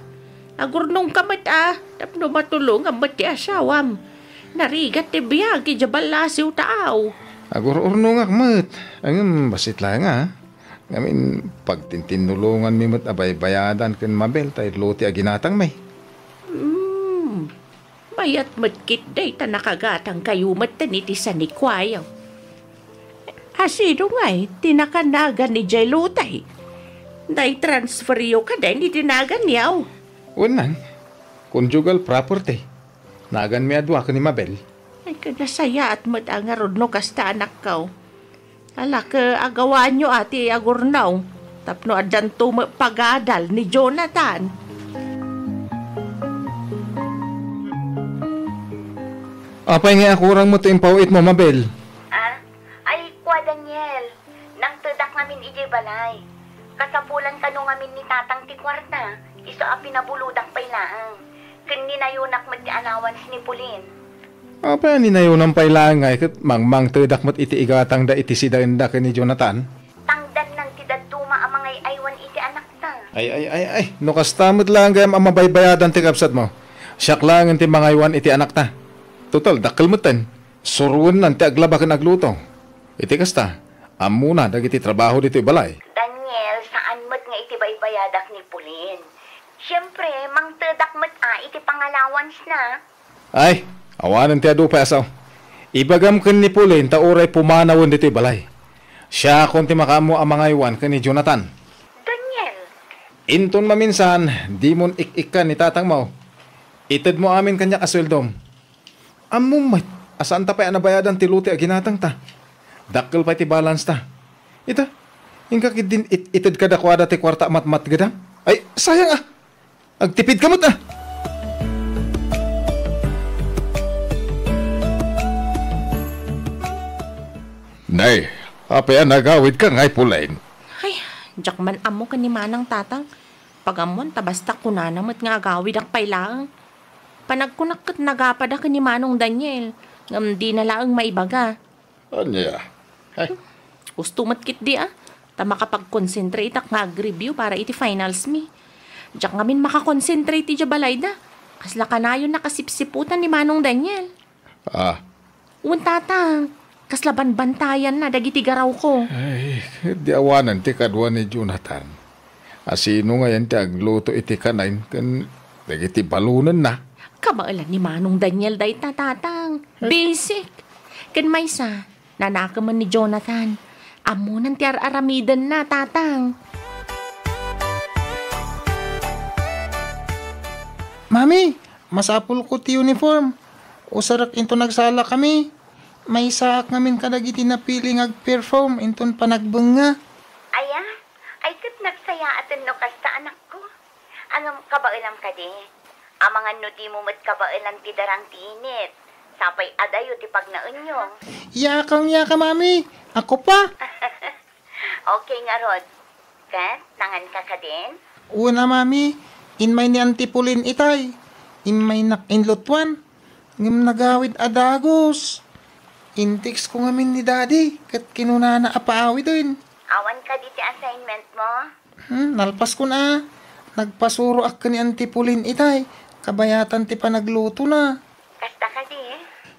Agurnongka met a, tapno matulongan met ti asawam. Narigat ti biag idiay ballasiw taaw. Agur-urnongak met. Ngem, bassit laeng a. Ngamin, pagtintinnulonganmi met a baybayadan ken Mabel tay lote a ginatangmi. Hmm. Mayat met ketdi ta nakagatangkayo metten iti sanikuayo. A, sino ngay ti nakanagan idiay lote? Naitransferyo kadin iti naganyo? Wen, conjugal property. Naganmi a dua ken ni Mabel. Ay, ka, nasayaat met a ngarud no kasta, anakko. Ala, ka, agawaanyo a ti agurnaw tapno addanto met pagadal ni Jonathan. Apay nga akurang mo ti impaw-itmo, Mabel? Ah, ay, kua, Daniel, nangtedak ngamin idiay balay. Kasapulan kano ngamin ni Tatang ti kuarta, isu a pinabulodak pay laeng. Ken ninayonak met ti allowance ni Pauline. Apay a ninayonam pay laeng ngay ket mangmangtedak met iti igatangda iti sidaenda ken ni Jonathan? Tangdannan ti dadduma a mangay-aywan iti anakta. Ay, ay, ay, ay. No kasta met laeng gayam a mabaybayadan ti kabsatmo, siak laengen ti mangaywan iti anakta. Total, dakkel metten. Suroennan ti aglaba ken agluto. Iti kasta, ammona dagiti trabaho ditoy balay. Daniel, saan met nga iti baybayadak ni Pauline. Siempre, mangtedak met a iti pangalawansna. Ay, awanen ti adu pay a sao. Ibagam ken ni Pauline ta uray pumanawen ditoy balay. Siakon ti makaammo a mangaywan ken ni Jonathan. Daniel! Inton maminsan, dimon ik-ikkan ni tatangmo. Itedmo amin kaniak a sueldom. Ammom met a saanta pay a nabayadan ti lote a ginatangta. Dakkel pay ti balance ta. Ita, inka ketdin it-, ited kadakuada ti kuarta a matmatgedam. Ay, sayang a! Agtipidka met a! Nay, apay a nagawidka ngay, Pauline? Ay, diak man ammo ken ni Manang, Tatang. Pagammoan ta basta kunana met nga agawidak pay laeng. Panagkunak ket nagapada ken ni Manong Daniel, ngem dina laeng maibaga. Ania? Ay. Husto met ketdi a, ta makapag-concentrate-ak nga ag-review para iti finals mi. Diak ngamin maka-concentrate idiay balayda. Kasla kanayon a kasipsiputan ni Manong Daniel. Ah. Wen, Tatang, kasla banbantayanna dagiti garawko. Ay, di awanen ti kadua ni Jonathan. A, sino ngayen ti agluto iti kanayon ken dagiti balonenna? Kabaelan ni Manong Daniel dayta, Tatang. Eh? Basic. Ken maysa, nanakemen ni Jonathan. Ammonan ti ar-aramidenna, Tatang. Mami, masapulko ti uniform. Usarek inton nagsalakami. Maysaak ngamin kadagiti napili nga agperform inton panagbengnga. Aya? Ay, ket nagsa- Yaaten no kasta, anakko. Ngem kabaelam kadi? Amangan no dimo met kabaelan ti darang ti init. Sapay adayo ti pagnaenyo. Yakang yaka, Mami. Ako pa. Okay ngarud. Ket, nanganka kadin? Una, Mami, immay ni Auntie Pauline itay. Immaynak inlutuan. Ngem nagawid a dagus. In-text ko ngamin ni Daddy, ket kinunana a paawiden. Awan kadi ti assignment mo? Hmm, nalpaskon a. Nagpasuroak ken ni Auntie Pauline itay. Kabayatan ti panaglutona. Kasta kadi?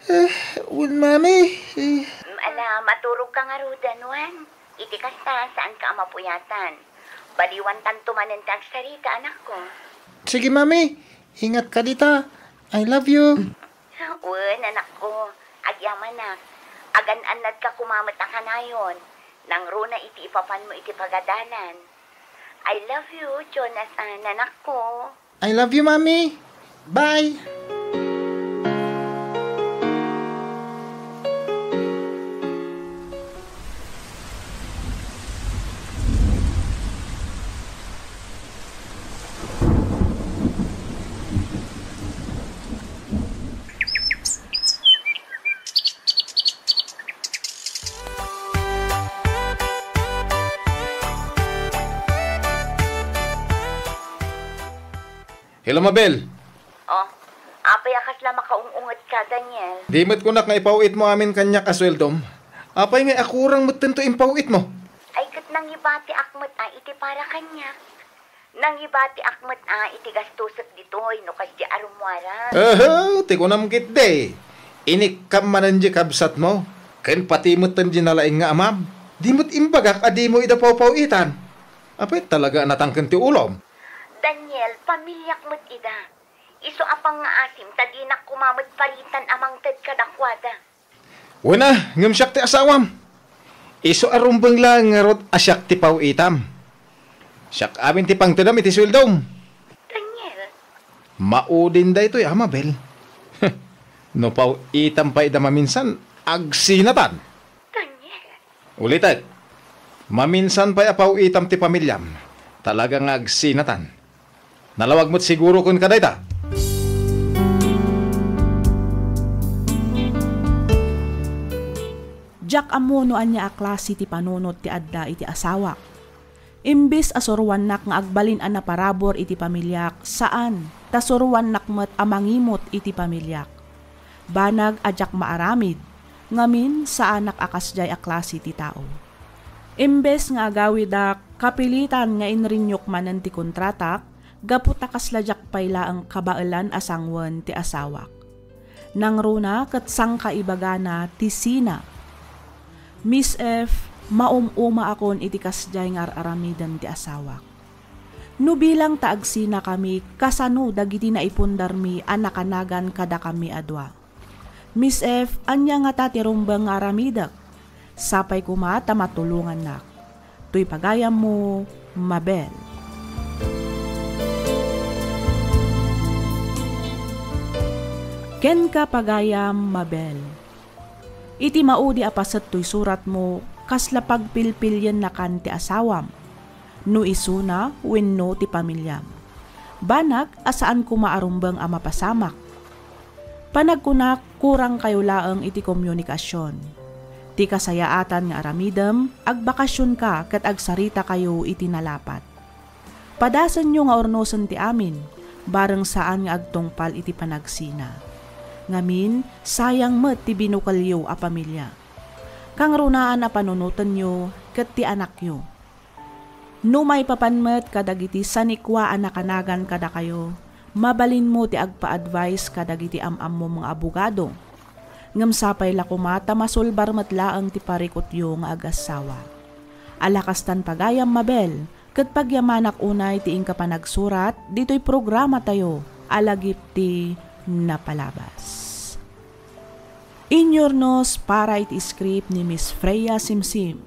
Eh, wen, Mami. Eh. Mm, ala, maturogka ngaruden, wen. Iti kasta, saanka a mapuyatan. Baliwantanto manen ti agsarita, anakko. Sige, Mami. Ingatka dita. I love you. Wen, anakko. Agyamanak. Agan-annadka koma met a kanayon. Nangruna iti ipapanmo iti pagadalan. I love you, Jonathan, anakko. I love you, Mami. Bye. Hello, Mabel. Oh, apay a kasla makaung-ungetka, Daniel? Di met kunak nga ipaw-itmo amin kaniak a sueldom. Apay nga akurang metten to impaw-itmo? Ay, ket nangibatiak met a iti para kaniak. Nangibatiak met a iti gastosek ditoy no kasdi a rummuarak. Ehe, ti kunam ketdi. Inikkam manen di kabsatmo, ken pati metten di nalaing nga amam. Di met imbagak a dimo ida pawpaw-itan. Apay talaga a natangken ti ulom? Daniel, pamiliak met ida. Isu a pangngaasim ta dinak koma met paritan a mangted kadakuada. Wen a, ngem siak ti asawam. Isu a rumbeng laeng ngarud a siak ti paw-itam. Siak amin ti pangtedam iti sueldom. Daniel. Maudin daytoy a, Mabel. No paw-itam pay ida maminsan, agsinatan. Daniel. Ulitek, maminsan pay a paw-itam ti pamiliam. Talaga nga agsinatan. Nalawag met siguro kenka dayta. Diak ammo no ania a klase ti panunot ti adda iti asawak. Imbes a suroannak nga agbalin a naparabur iti pamiliak, saan, ta suroannak met a mangimut iti pamiliak. Banag a diak maaramid, ngamin, saanak a kasdiay a klase ti tao. Imbes nga agawidak, kapilitan nga inriniok manen ti kontratak, gapu ta kasla diak pay laeng kabaelan a sanguen ti asawak. Nangruna ket sangkaibagana ti sina. Miss F, maum-umaakon iti kasdiay nga ar-aramiden ti asawak. No bilang ta agsinakami, kasano dagiti naipundarmi a nakanagan kadakami a dua? Miss F, ania ngata ti rumbeng nga aramidek? Sapay koma ta matulongannak. Toy pagayammo, Mabel. Kenka pagayam, Mabel. Iti maudi a paset toy suratmo, kasla pagpilpiliennakan ti asawam, no isuna wenno ti pamiliam. Banag a saan koma a rumbeng a mapasamak. Panagkunak, kurangkayo laeng iti komunikasion. Ti kasayaatan nga aramidem, agbakasionka ket agsaritakayo iti nalapat. Padasenyo nga urnosen ti amin, bareng saan nga agtungpal iti panagsina. Ngamin, sayang met ti binukelyo a pamilia. Kangrunaan a panunotenyo ket ti anakyo. No maipapan met kadagiti sanikua a nakanagan kadakayo, mabalinmo ti agpa-advice kadagiti am-ammom nga abogado. Ngem sapay la koma ta masulbar met laeng ti parikutyo nga agassawa. Ala kastan pagayam, Mabel, ket pagyamanak unay ti inka panagsurat ditoy programatayo a Lagip ti Napalabas. Inyurnos para iti script ni Miss Freya Simsim.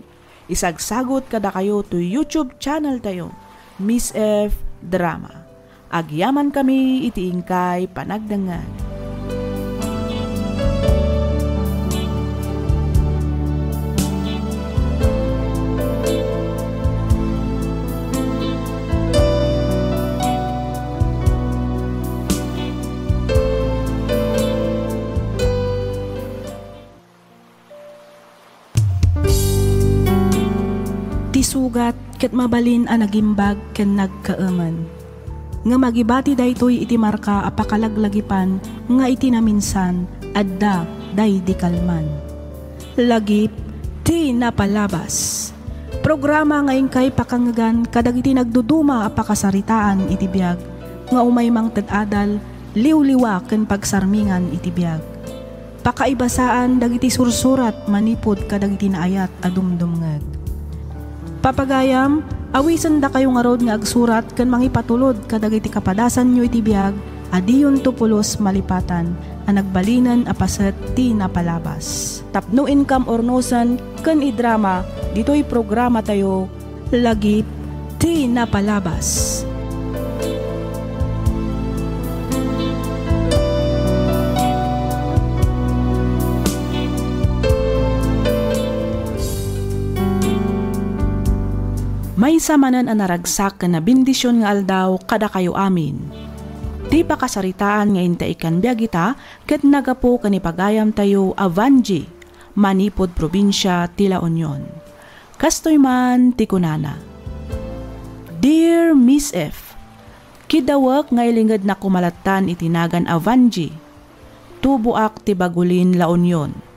Isagsagut kadakayo toy YouTube channel tayo, Miss F Drama. Agyamankami iti inkay panagdengngeg. ket mabalin a nagimbag ken nagkaemen. Ngem agibati daytoy iti marka a pakalaglagipan nga iti naminsan, adda daydi kalman. Lagip ti napalabas. Programa nga inkay pakangngegan kadagiti nagduduma a pakasaritaan iti biag nga umay mangted adal, liwliwa ken pagsarmingan iti biag. Pakaibasaan dagiti sursurat manipud kadagiti naayat a dumdumngeg. Papagayam, awisendakayo ngarud nga agsurat ken mangipatulod kadagiti kapadasanyo iti biag a diyonto pulos malipatan a nagbalinen a paset ti napalabas. Tapno inkam urnosen ken idrama ditoy programatayo, Lagip ti Napalabas. Maysa manen a naragsak ken nabendision nga aldaw kadakayo amin. Ti pakasaritaan nga inta ikkan biag ita ket nagapu ken ni pagayamtayo a Vangie, manipud probinsia ti La Union. Kastoy man ti kunana, "Dear Miss F, kidawek nga ilingednak koma lattan iti nagan a Vangie. Tuboak ti Bagulin, La Union.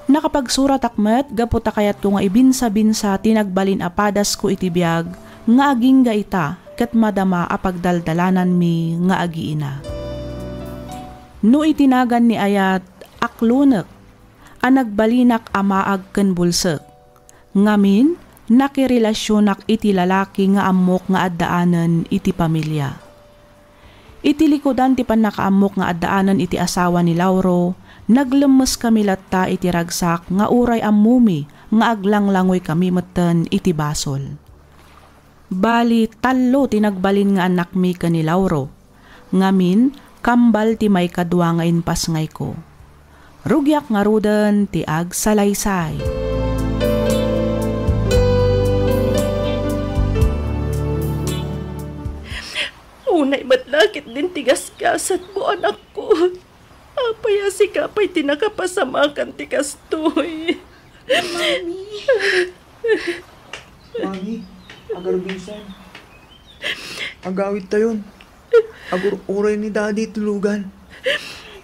Nakapagsuratak met gapu ta kayatko nga ibinsa-binsa ti nagbalin a padasko iti biag nga agingga ita ket madama a pagdaldalananmi nga agiina. No iti nagan ni ayat, aklonek a nagbalinak a maag ken bulsek. Ngamin, nakirelasionak iti lalaki nga ammok nga addaanen iti pamilia. Iti likudan ti pannakaammok nga addaanen iti asawa ni Lauro, naglemmeskami latta iti ragsak nga uray ammomi nga aglanglangoykami metten iti basol. Bali, tallo ti nagbalin nga annakmi ken ni Lauro. Ngamin, kambal ti maikadua nga impasngayko. Rugiak ngaruden ti agsalaysay." Unay met la ketdin ti gasgasatmo, anakko. Apay a sika pay ti nakapasamakan ti kastoy? Mami. Mami, agarbisan. Agawidtayon. Agur-uray ni Daddy ti lugan.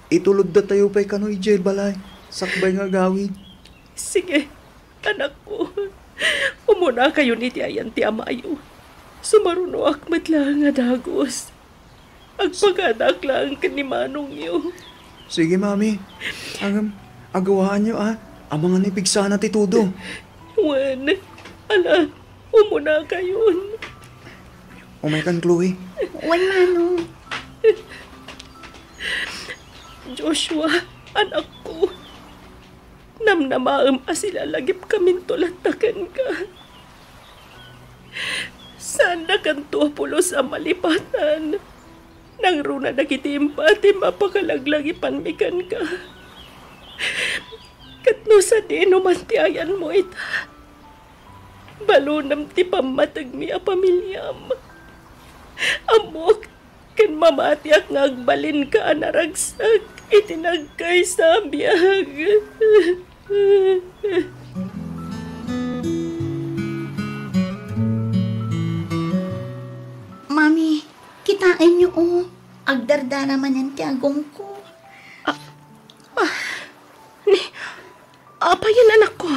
Ituloddatayo pay kano idiay balay. Sakbay nga agawid. Sige, anakko. Umunakayon iti ayan ti amayo. Sumarunoak met laeng a dagus. Agpakadaak laeng ken ni manongyo. Sige, Mami. Ngem, agawaanyo, a. Amangan ni pigsana ti tudo. Wen, ala, umunakayon. Umaykan, Chloe. Wen, Manong. Joshua, anakko. Namnamaem a silalagipkaminto latta kenka. Saandakanto a pulos a malipatan. Nangruna dagiti impatim a pakalaglagipanmi kenka. Ket no sadino man ti ayanmo ita, balonem ti pammategmi a pamiliam. Ammok ken mamatiak nga agbalinka a naragsak iti nagkaysa a biag. Mami, kitaenyo, oh. Agdardara manen ti agongko. Ah, ah, ni, Apayen, anakko?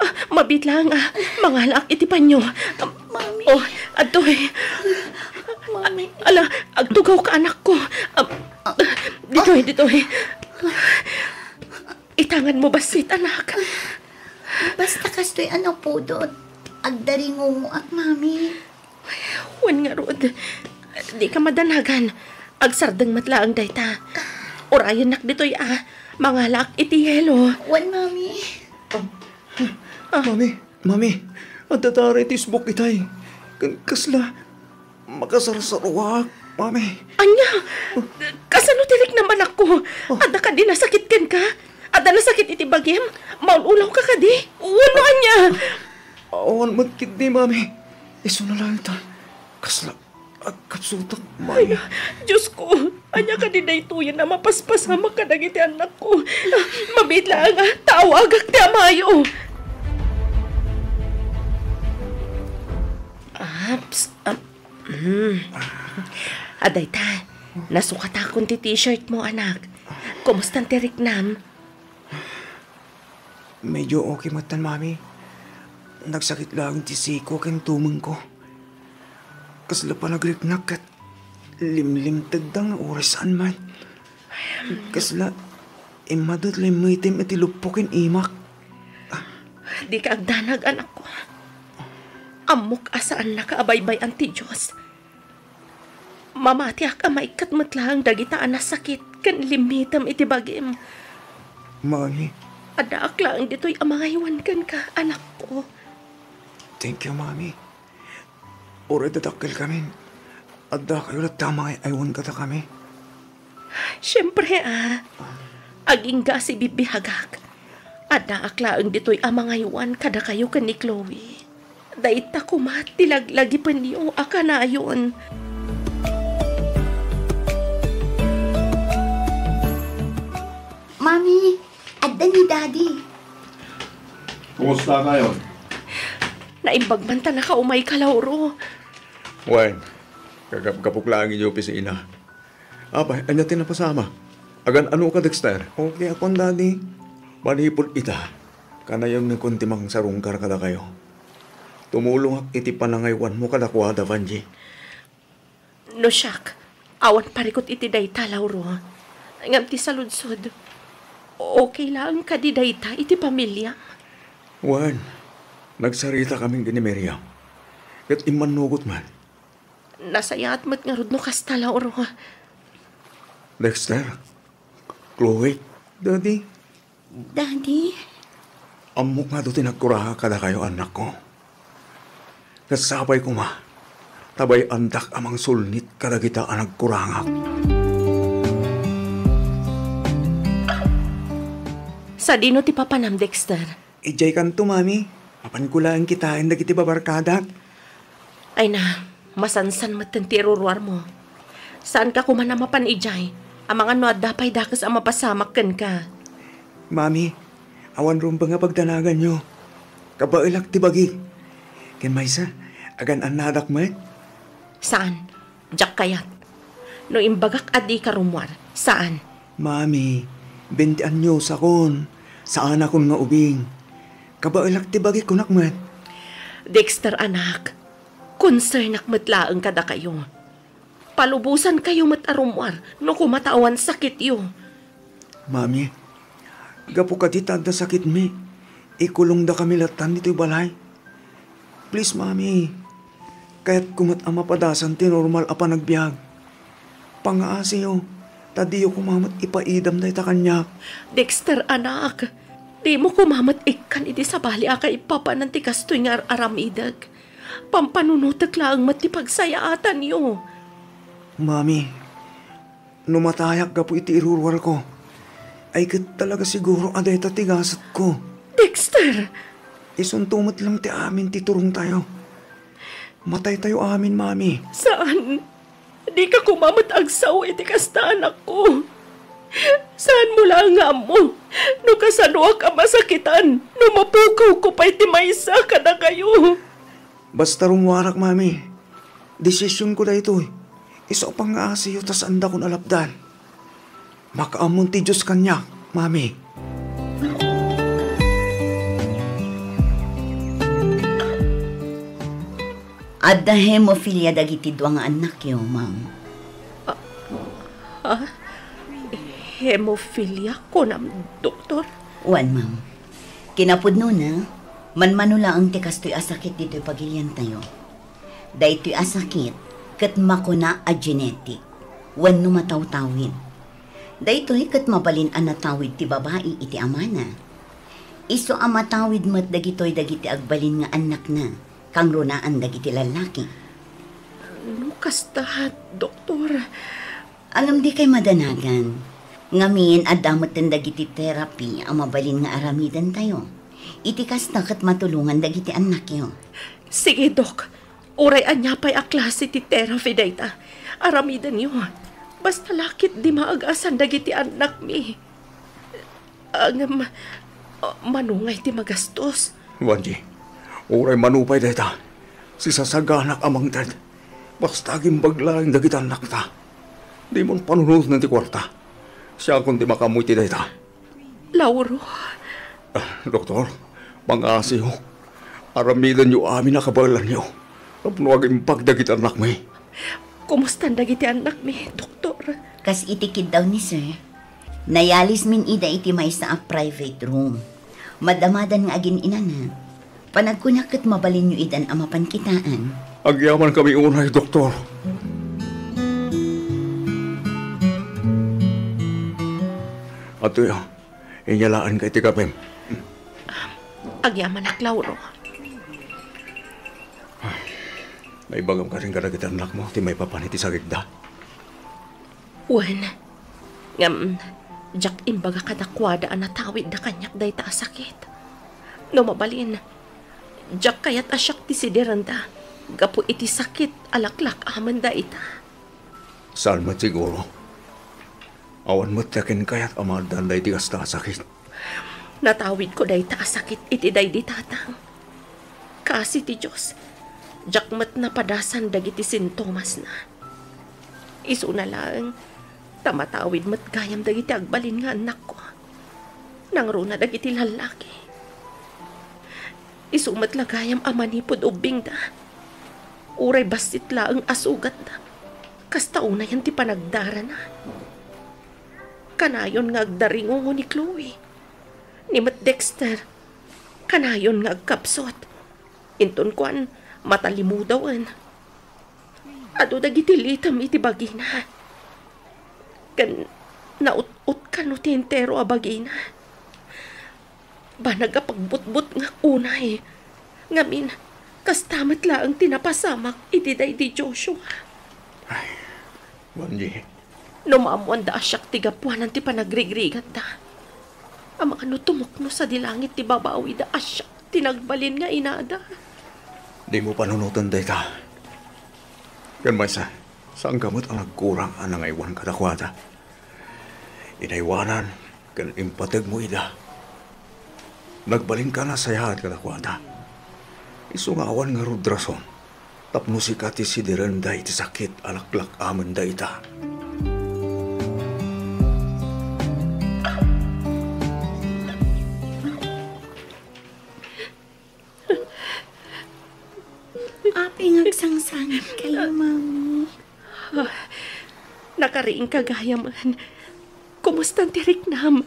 Ah, mabiit laeng a, mangalaak iti panyo. Ah, Mami. Oh, adtoy. Mami. Ala, agtugawka, anakko. Ah, ditoy, ditoy. Itanganmo bassit, anak. Basta kastoy a napudot, agdaringungoak, Mami. Wen ngarud, dika madanagan. Agsardeng met laeng dayta. Urayennak ditoy a, mangalaak iti yelo. Wen, Mami. Ah, ah, Mami, Mami, adda tari ti isbuk itay. Ken kasla, makasarsaruak, Mami. Ania? Kasano ti riknam, anakko? Adda kadi nasakit kenka? Adda nasakit iti bagim? Maul-ulawka kadi? Wenno ania? Awan met ketdi, Mami. Isuna laeng ta. Kasla agkapsutak, Mami. Ay, Diosko, ania kadi daytoyen a mapaspasamak kadagiti annakko? Ah, mabiit laeng a, ta awagak ti amayo. Ups, um, hmm. Ah, dayta, nasukatakon ti t-shirt mo, anak. Kumusta ti riknam? Medyo okay met tan, Mami. Nagsakit laeng ti siko ken tumengko. Kasla panagriknak ket limlimtegda nga uray saan met. Kasla, immadu ti limmitem iti luppo ken imak. Dika agdanag, anakko. Ammok a saannaka a baybay-an ti Dios. Mamatiak a maikkat met laeng dagita a nasakit ken limmitem iti bagim. Mami. Addaak laeng ditoy a mangaywan kenka, anakko. Thank you, Mami. Uray dadakkelkamin, addakayo latta a mangay-aywan kadakami. Siempre a, agingga a sibibiagak. Addaak laeng ditoy a mangaywan kadakayo ken ni Chloe. Dayta koma ti laglagipenyo a kanayon. Mami, adda ni Daddy. Kumusta kayo? Naimbag man ta nakaumayka, Lauro. Wen, kagapgapok laeng iti opisina. Apay, ania ti napasama? Agan-ano ka, Dexter? Okay akon, Daddy. Manipud ita, kanayonakon ti mangsarungkar kadakayo. Tumulongak iti panangaywanmo kadakuada, Vangie. No siak, awan parikut iti dayta, Lauro. Ngem ti saludsod, okay laeng kadi dayta iti pamiliam? Wen, nagsarita kami ken ni Miriam. Ket immannugot man. Nasayaat met ngarud no kasta, Lauro. Dexter, Chloe, Daddy. Daddy? Ammok nga adu ti nagkurangak kadakayo, annakko. Ket sapay koma, ta bay-andak a mangsulnit kadagita a nagkurangak. Sadino ti papanam, Dexter? Idiay kanto, Mami. Mapanko laeng kitaen dagiti babarkadak. Ay na, masansan metten ti iruruarmo. Saanka koma a mapan idiay, amangan no adda pay dakes a mapasamak kenka. Mami, awan rumbeng a pagdanaganyo. Kabaelak ti bagik. Ken maysa, agan-annadak met. Saan? Diak kayat. No imbagak a dika rummuar, saan? Mami, bente anyosakon. Saanakon nga ubing. Kabaelak ti bagik, kunak met. Dexter, anak, konsernak met laeng kadakayo. Palubosankayo met a rummuar no koma ta awan sakityo. Mami, gapu kadi ta adda sakitmi, ikulongdakami lattan ditoy balay. Please, Mami, kayatko met a mapadasan ti normal a panagbiag. Pangngaasiyo, ta diyo koma met ipaidam dayta kaniak. Dexter, anak, dimo koma met ikkan iti sabali a kaipapanan ti kastoy nga ar-aramidek. Pampanunotek laeng met ti pagsayaatanyo. Mami, no matayak gapu iti iruruarko, ay ket talaga siguro a dayta ti gasetko. Dexter! Isunto met lang ti amin ti turongtayo. Mataytayo amin, Mami. Saan? Dika koma met agsao iti kasta, anakko. Saanmo laeng nga ammo no kasanoak a masakitan no mapukawko pay ti maysa kadakayo. Basta rummuarak, Mami. Desisionko daytoy. Isu a pangngaasiyo ta saandakon a lapdan. Makaammon ti Dios kaniak, Mami. Adda hemophilia dagiti dua nga annakyo, ma'am. Ah, ah? Hemophilia, kunam, doktor? Wen, ma'am. Kinapudnona, manmano laeng ti kastoy a sakit ditoy pagiliantayo. Daytoy a sakit ket makuna a genetic wenno matawtawid. Daytoy ket mabalin a natawid ti babai iti amana. Isu a matawid met dagitoy dagiti agbalin nga annakna, kangrunaan dagiti lallaki. No kasta, doktor. Ngem dikay madanagan. Ngamin, adda metten dagiti therapy a mabalin nga aramidentayo. Iti kasta, ket matulongan dagiti annakyo. Sige, Dok. Uray ania pay a klase ti therapy dayta, aramidenyo. Basta la ketdi maag-asan dagiti annakmi. Ngem, ah, mano ngay ti magastos? Vangie, uray mano pay dayta, Sisasaganak a mangted. Basta agimbag laeng dagiti annakta. Dimon panunoten ti kuarta. Siakon ti makaammo iti dayta. Lauro. Ah, doktor, pangngasiyo. Aramidenyo amin a kabaelanyo. Tapno agimbag dagiti annakmi. Kumustan dagiti annakmi, doktor? Kas iti kiddaw ni Sir, nayalismin ida iti maysa a private room. Madamadan nga agin-inana. Panagkunak ket mabalinyo idan a mapan kitaan. Agyamankami unay, doktor. Adtoya, inyalaanka iti kapem. Agyamanak, Lauro. Naibagam kadi kadagiti annakmo ti maipapan iti sakitda? Wen, ngem diak imbaga kadakuada a natawidda kaniak dayta a sakit. No mabalin, diak kayat a siak ti sidirenda gapu iti sakit a laklak-amenda ita. Saan met siguro. Awan met ti akin kayat a maaddaan daydi kasta a sakit. Natawidko dayta a sakit iti daydi tatang. Kaasi ti Dios, diak met napadasan dagiti sintomasna. Isuna laeng, ta matawid met gayam dagiti agbalin nga annakko. Nangruna dagiti lallaki. Isu met la gayam a manipud ubbingda. Uray bassit laeng a sugatda. Kasta unayen ti panagdarana. Kanayon nga agdaringungo ni Chloe. Ni met Dexter. Kanayon nga agkapsut. Inton kuan, matalimudawen. Adu dagiti litem iti bagina. Ken naut-ot kano ti entero a bagina. Banag a pagbutbutngak unay. Ngamin, kasta met laeng ti napasamak iti daydi Joshua. Ay, Juanji. No maammoanda a siak ti gapuanan ti panagrigrigatda. Amangan no tumukno sadi langit ti babawida a siak ti nagbalin nga inada. Dimo panunoten dayta. Ken maysa, saanka met a nagkurang a nangaywan kadakuada. Inaywanan ken impategmo ida. Nagbalinka a nasayaat kadakuada. Isu nga awan ngarud rason tapno sika ti sidirenda iti sakit a laklak-amenda ita. Apay nga agsangsangit kayo, Mami? Ah, nakariingka gayamen. Kumustan ti riknam?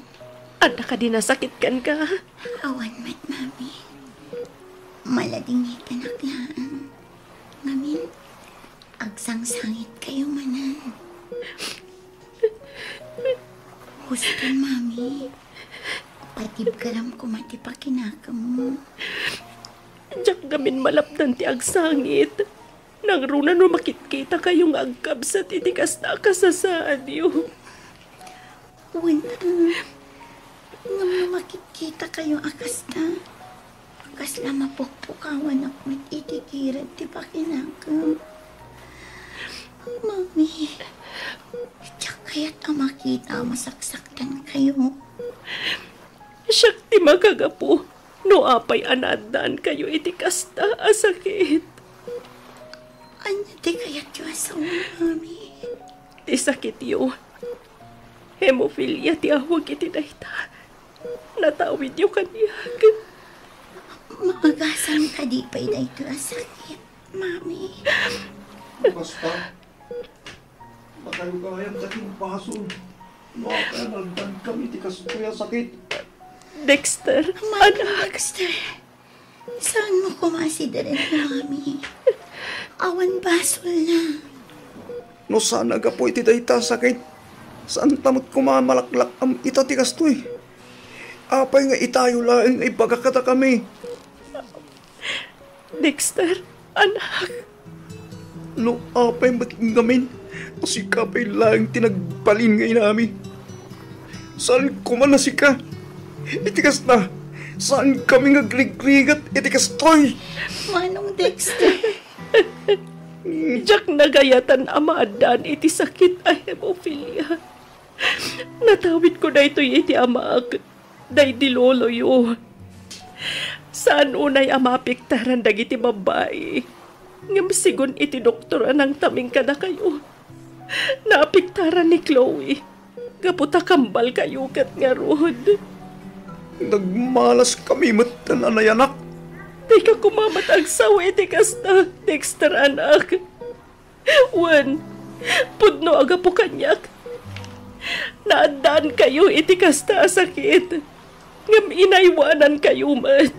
Adda kadi nasakit kenka? Awan met, Mami. Maladingitanak laeng. Ngamin, agsangsangit kayo manen. Huston, Mami. Patibkaram koma ti pakinakemmo. Diak ngamin malapdan ti agsangit. Nangruna no makitkita kayo nga agkabsat iti kasta a kasasaadyo. Wen, ngem no makitkita kayo a kasta, kasla mapukpukawanak met iti kirad ti pakinakem. Mami, diak kayat a makita a masaksaktan kayo. Siak ti makagapu no apay a naaddaan kayo iti kasta a sakit. Ania ti kayatyo a sao, Mami? Ti sakityo. Hemophilia ti awag iti dayta. Natawidyo kaniak. Maagasan kadi pay daytoy a sakit, Mami? Basta, makayo gayam ti basol. No, kaya nagdan kami ti kastoy a sakit. Dexter, Manong anak. Dexter, saanmo koma a sidiren ni Mami? Awan basolna. No saan a gapu iti dayta a sakit, saanta met koma a malaklak-am ita ti kastoy. Apay nga itayo laeng nga ibaga kadakami? Dexter, anak. No apay met ngamin a sika pay laeng ti nagbalin nga inami, saan koma a sika. Iti kasta, saan kami nga agrigrigat iti kastoy. Manong Dexter. Diak nagayatan a maaddaan iti sakit a hemophilia. Natawidko daytoy iti amaak, daydi loloyo. Saan unay a maapektaran dagiti babbai. Ngem segun iti doktor a nangtaming kadakayo, naapektaran ni Chloe gapu ta kambalkayo ket ngarud. Nagmalaskami metten a nayanak. Dika koma met agsao iti kasta, Dexter, anak. Wen, pudno a gapu kaniak, naaddaankayo iti kasta a sakit, ngem inaywanankayo met.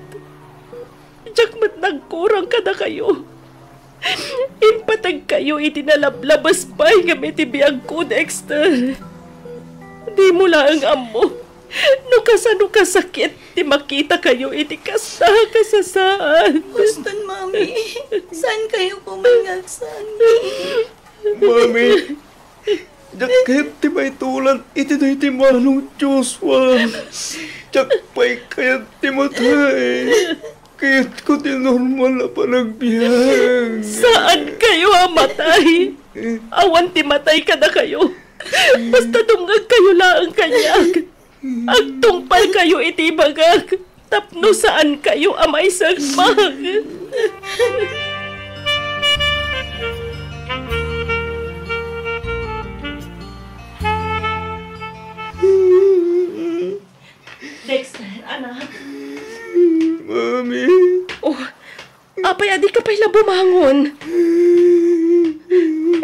Diak met nagkurang kadakayo. Impategkayo iti nalablabes pay ngem iti biagko, Dexter. Dimo laeng ammo no kasano kasakit ti makitakayo iti kasta a kasasaad. Boston, Mami. Saankayo koma nga agsangit? Mami, diak kayat ti maitulan iti daytoy manong Joshua. Diak pay kayat ti matay. Kayatko ti normal a panagbiag. Saankayo a matay. Awan ti matay kadakayo. Basta dumngegkayo laeng kaniak. Agtungpalkayo iti ibagak tapno saankayo a maisagmak. Dexter, anak. Mami. Oh, apay a dika pay la bumangon?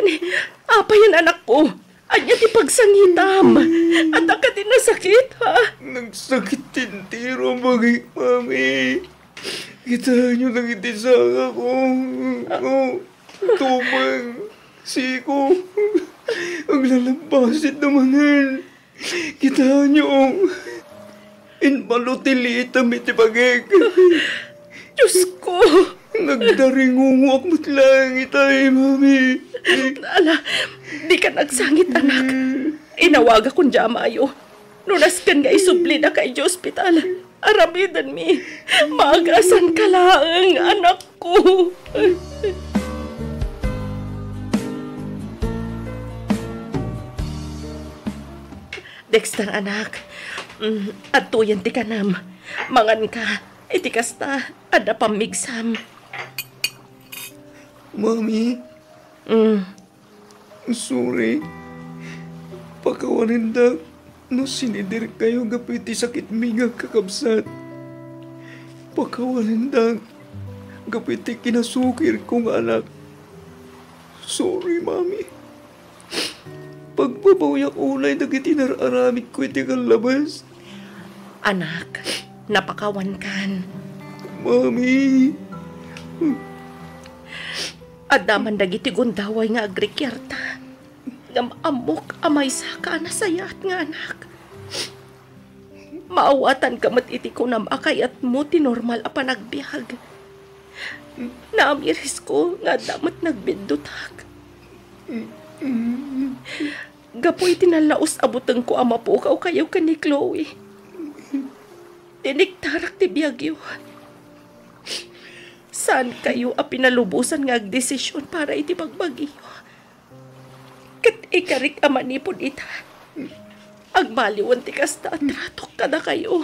Ni, apay yan, anakko? Ania ti pagsangitam? Adda kadi nasakit, ha? Nagsakit ti entero a bagik, Mami. Kitaenyo dagiti sangako. Tumeng, siko. Aglalabbasit da manen. Kitaenyo, imbalo ti liitem iti bagik. Diosko! Nagdaringungoak met laeng itay, Mami. Ala, dika agsangit, anak. Inawagakon diay amayo. No nasken nga isublidaka idiay ospital, aramidenmi. Maagasanka laeng, anakko. Dexter, anak, mm, adtoyen ti kanem. Manganka, iti kasta, adda pammigsam. Mami? Mm. Sorry. Pakawanendak no sinidirkayo gapu iti sakitmi nga agkakabsat. Pakawanendak gapu iti kinasukirko nga anak. Sorry, Mami. Pagbabawiak unay dagiti nar-aramidko iti kallabes. Anak, napakawankan. Mami. Adda man dagiti gundaway nga agrikiarta. Ngem ammok a maysaka a nasayaat nga anak. Maawatanka met iti kunam a kayatmo ti normal a panagbiag. Naamirisko nga adda met nagbiddutak. Gapu iti nallaus a butengko a mapukawkayo ken ni Chloe, tiniktarak ti biagyo. Saankayo a pinalubosan nga agdesisyon para iti bagbagiyo. Ket ikarik a manipud ita, agbaliwen ti kasta a tratok kadakayo.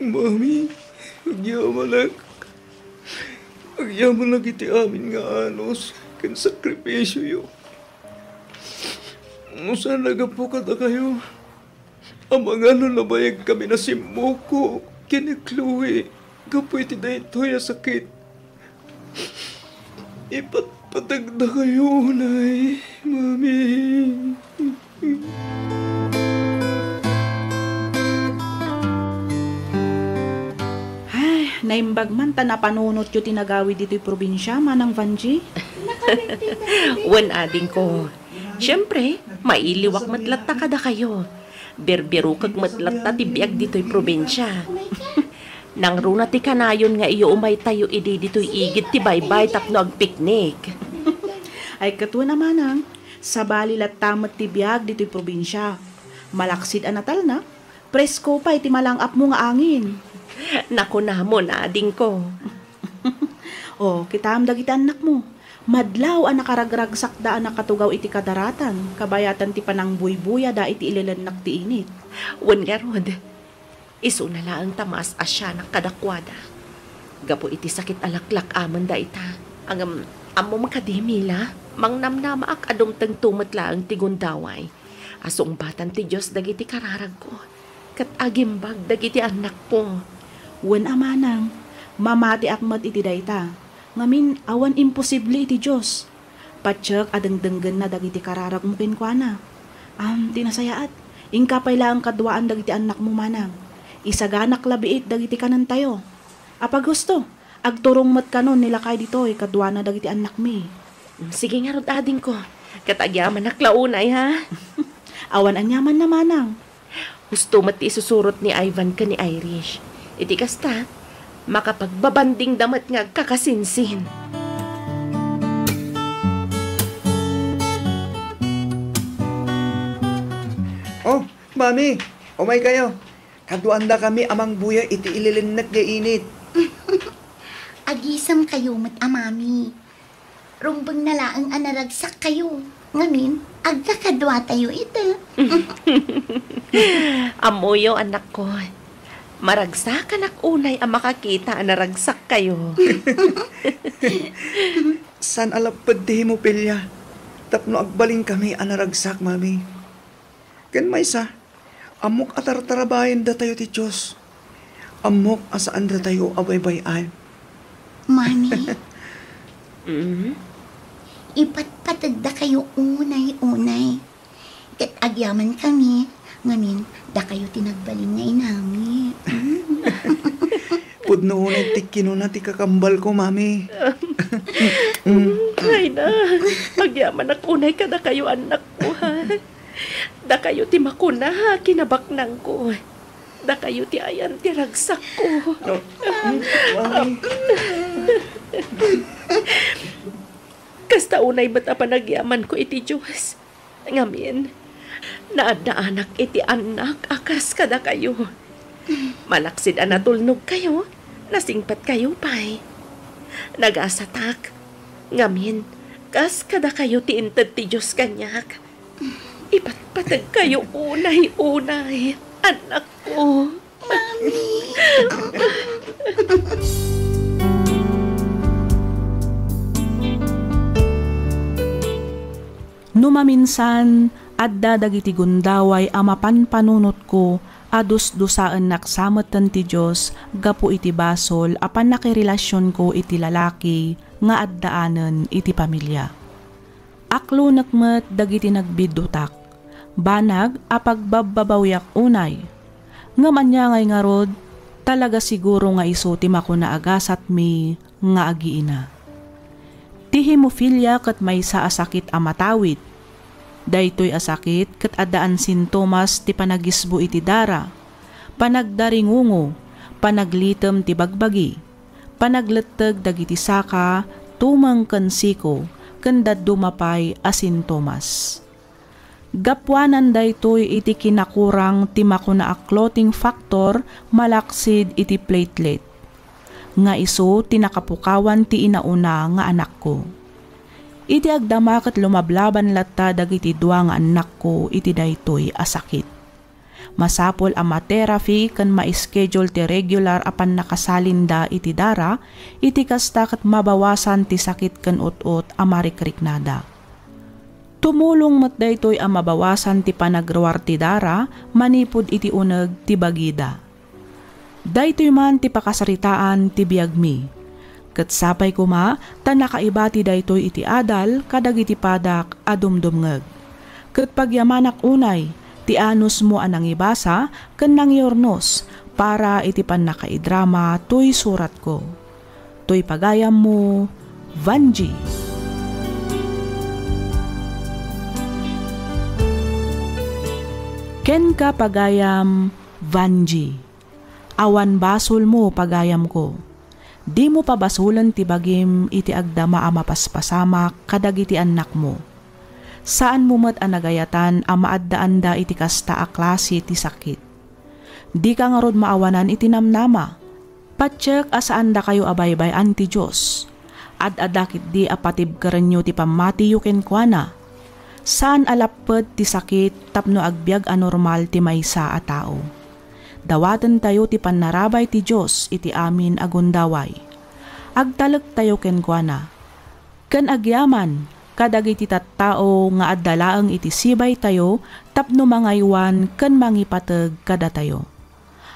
Mami, agyamanak. Agyamanak iti amin nga anus ken sakripisioyo. No saan a gapu kadakayo, amangan no nabayagkami a simmoko ken ni Chloe gapu iti daytoy a sakit. Ipatpategdakayo unay, Mami. Ay, naimbag man ta napanunotyo ti nagawid ditoy probinsia, Manang Vangie. Wen, adingko. Siempre, mailiwak met latta kadakayo. Birbirokek met latta ti biag ditoy probinsia. Nangruna ti kanayon nga iumaytayo idi ditoy igid ti baybay tapno agpiknik. Ay, ket wen a, Manang, sabali latta met ti biag ditoy probinsia. Malaksid a natalna, presko pay ti malang-apmo nga angin. Nakunamon, adingko. O, kitaem dagiti annakmo. Madlaw a nakaragragsakda a nakatugaw iti kadaratan, kabayatan ti panangbuybuyada iti ilelennak ti init. Wen ngarud, isuna laeng ta maas-asianak kadakuada. Gapu iti sakit a laklak-amenda ita. Ngem, ammom kadi, Mila, mangnamnamaak a dumtengto met laeng ti gundaway a sungbatan ti Dios dagiti kararagko, ket agimbag dagiti annakko. Wen a manang, mamatiak met iti dayta. Ngamin, awan imposible iti Dios. Patiek a dengdenggenna dagiti kararagmo kenkuana. Am, ti nasayaat, inka pay laeng kaduaan dagiti annakmo, manang. Isaganak la biit dagiti kanentayo. Apaghusto, agturong met kanon ni lakay ditoy kaduana dagiti annakmi. Mm, sige ngarud, adingko. Ket agyamanak la unay, ha? Awan aniamanna, manang. Husto met ti isusurot ni Ivan ken ni Irish. Iti kasta, makapagbabandingda met nga agkakasinsin. Oh, Mami, umay kayo. Kaduandakami a mangbuya iti ililinnek nga init. Agisemkayo met a mami. Rumbeng na laeng a naragsakkayo. Ngamin, agkakaduatayo ita. Ammoyo, annakko. Maragsakanak unay a makakita a naragsakkayo. Saan a lapped ti hemophilia tapno agbalinkami a naragsak, Mami. Ken maysa, ammok a tartarabayen datayo ti Dios. Ammok a saan datayo a baybay-an. Mami, Mm? Ipatpategdakayo unay-unay. Ket agyamankami, ngamin, dakayo ti nagbalin nga inami. Mm. Pudno unay ti kinuna ti kakambalko, Mami. Mm. Ay na, agyamanak unay kadakayo, annakko, ha? Dakayo ti makuna, ha, kinabaknangko. Dakayo ti ayan ti ragsakko. Oh, mm, Mami. Kasta unay met a panagyamanko iti Dios. Ngamin, naaddaanak iti annak a kas kadakayo. Malaksid a natulnogkayo, nasingpetkayo pay. Nagasatak. Ngamin, kas kadakayo ti inted ti Dios kaniak. Ipatpategkayo unay-unay, annakko. Mami. No maminsan, adda dagiti gundaway a mapanpanunotko a dusdusaennak sa metten ti Dios gapu iti basol a pannakirelasionko iti lalaki nga addaanen iti pamilia. Aklonek met dagiti nagbiddutak, banag a pagbabbabawiak unay. Ngem ania ngay ngarud, talaga siguro nga isu ti makuna a gasatmi nga agiina. Ti hemophilia ket maysa a sakit a matawid. Daytoy a sakit ket addaan sintomas ti panagisbo iti dara, panagdaringungo, panaglitem ti bagbagi, panagletteg dagiti saka, tumeng ken siko, ken dadduma pay a sintomas. Gapuanan daytoy iti kinakurang ti makuna a clotting factor malaksid iti platelet, nga isu ti nakapukawan ti inauna nga anakko. Iti agdama ket lumablaban latta dagiti dua nga annakko iti daytoy a sakit. Masapul a ma-therapy ken ma-schedule ti regular a pannakasalinda iti dara, iti kasta ket mabawasan ti sakit ken ut-ot a marikriknada. Tumulong met daytoy a mabawasan ti panagruar ti dara manipud iti uneg ti bagida. Daytoy man ti pakasaritaan ti biagmi. Ket sapay koma ta nakaibati daytoy iti adal kadagiti padak a dumdumngeg. Ket pagyamanak unay ti anusmo a nangibasa ken nangiurnos para iti pannakaidrama toy suratko. Toy pagayammo, Vanji. Kenka, pagayam, Vanji. Awan basolmo, pagayamko. Dimo pabasolen ti bagim iti agdama a mapaspasamak kadagiti annakmo. Saanmo met a nagayatan a maaddaanda iti kasta a klase ti sakit. Dika ngarud maawanan iti namnama. Patiek a saandakayo a baybay-an ti Dios. Ad-adda ketdi a patibkerenyo ti pammatiyo kenkuana. Saan a lapped ti sakit tapno agbiag a normal ti maysa a tao. Dawatentayo ti pannarabay ti Dios iti amin a gundaway. Agtalektayo kenkuana. ken agyaman kadagiti tattao nga adda laeng iti sibaytayo tapno mangaywan ken mangipateg kadatayo.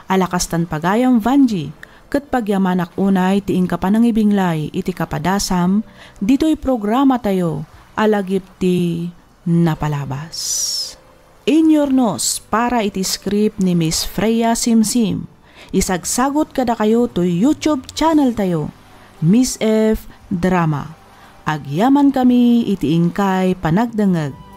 Ala kastan pagayam, Vanji, ket pagyamanak unay ti inka panangibinglay iti kapadasam ditoy programatayo a Lagip ti Napalabas. Inyurnos para iti script ni Miss Freya Simsim. Isagsagot kadakayo toy YouTube channel tayo, Miss F Drama. Agyaman kami iti inkay panagdengngeg.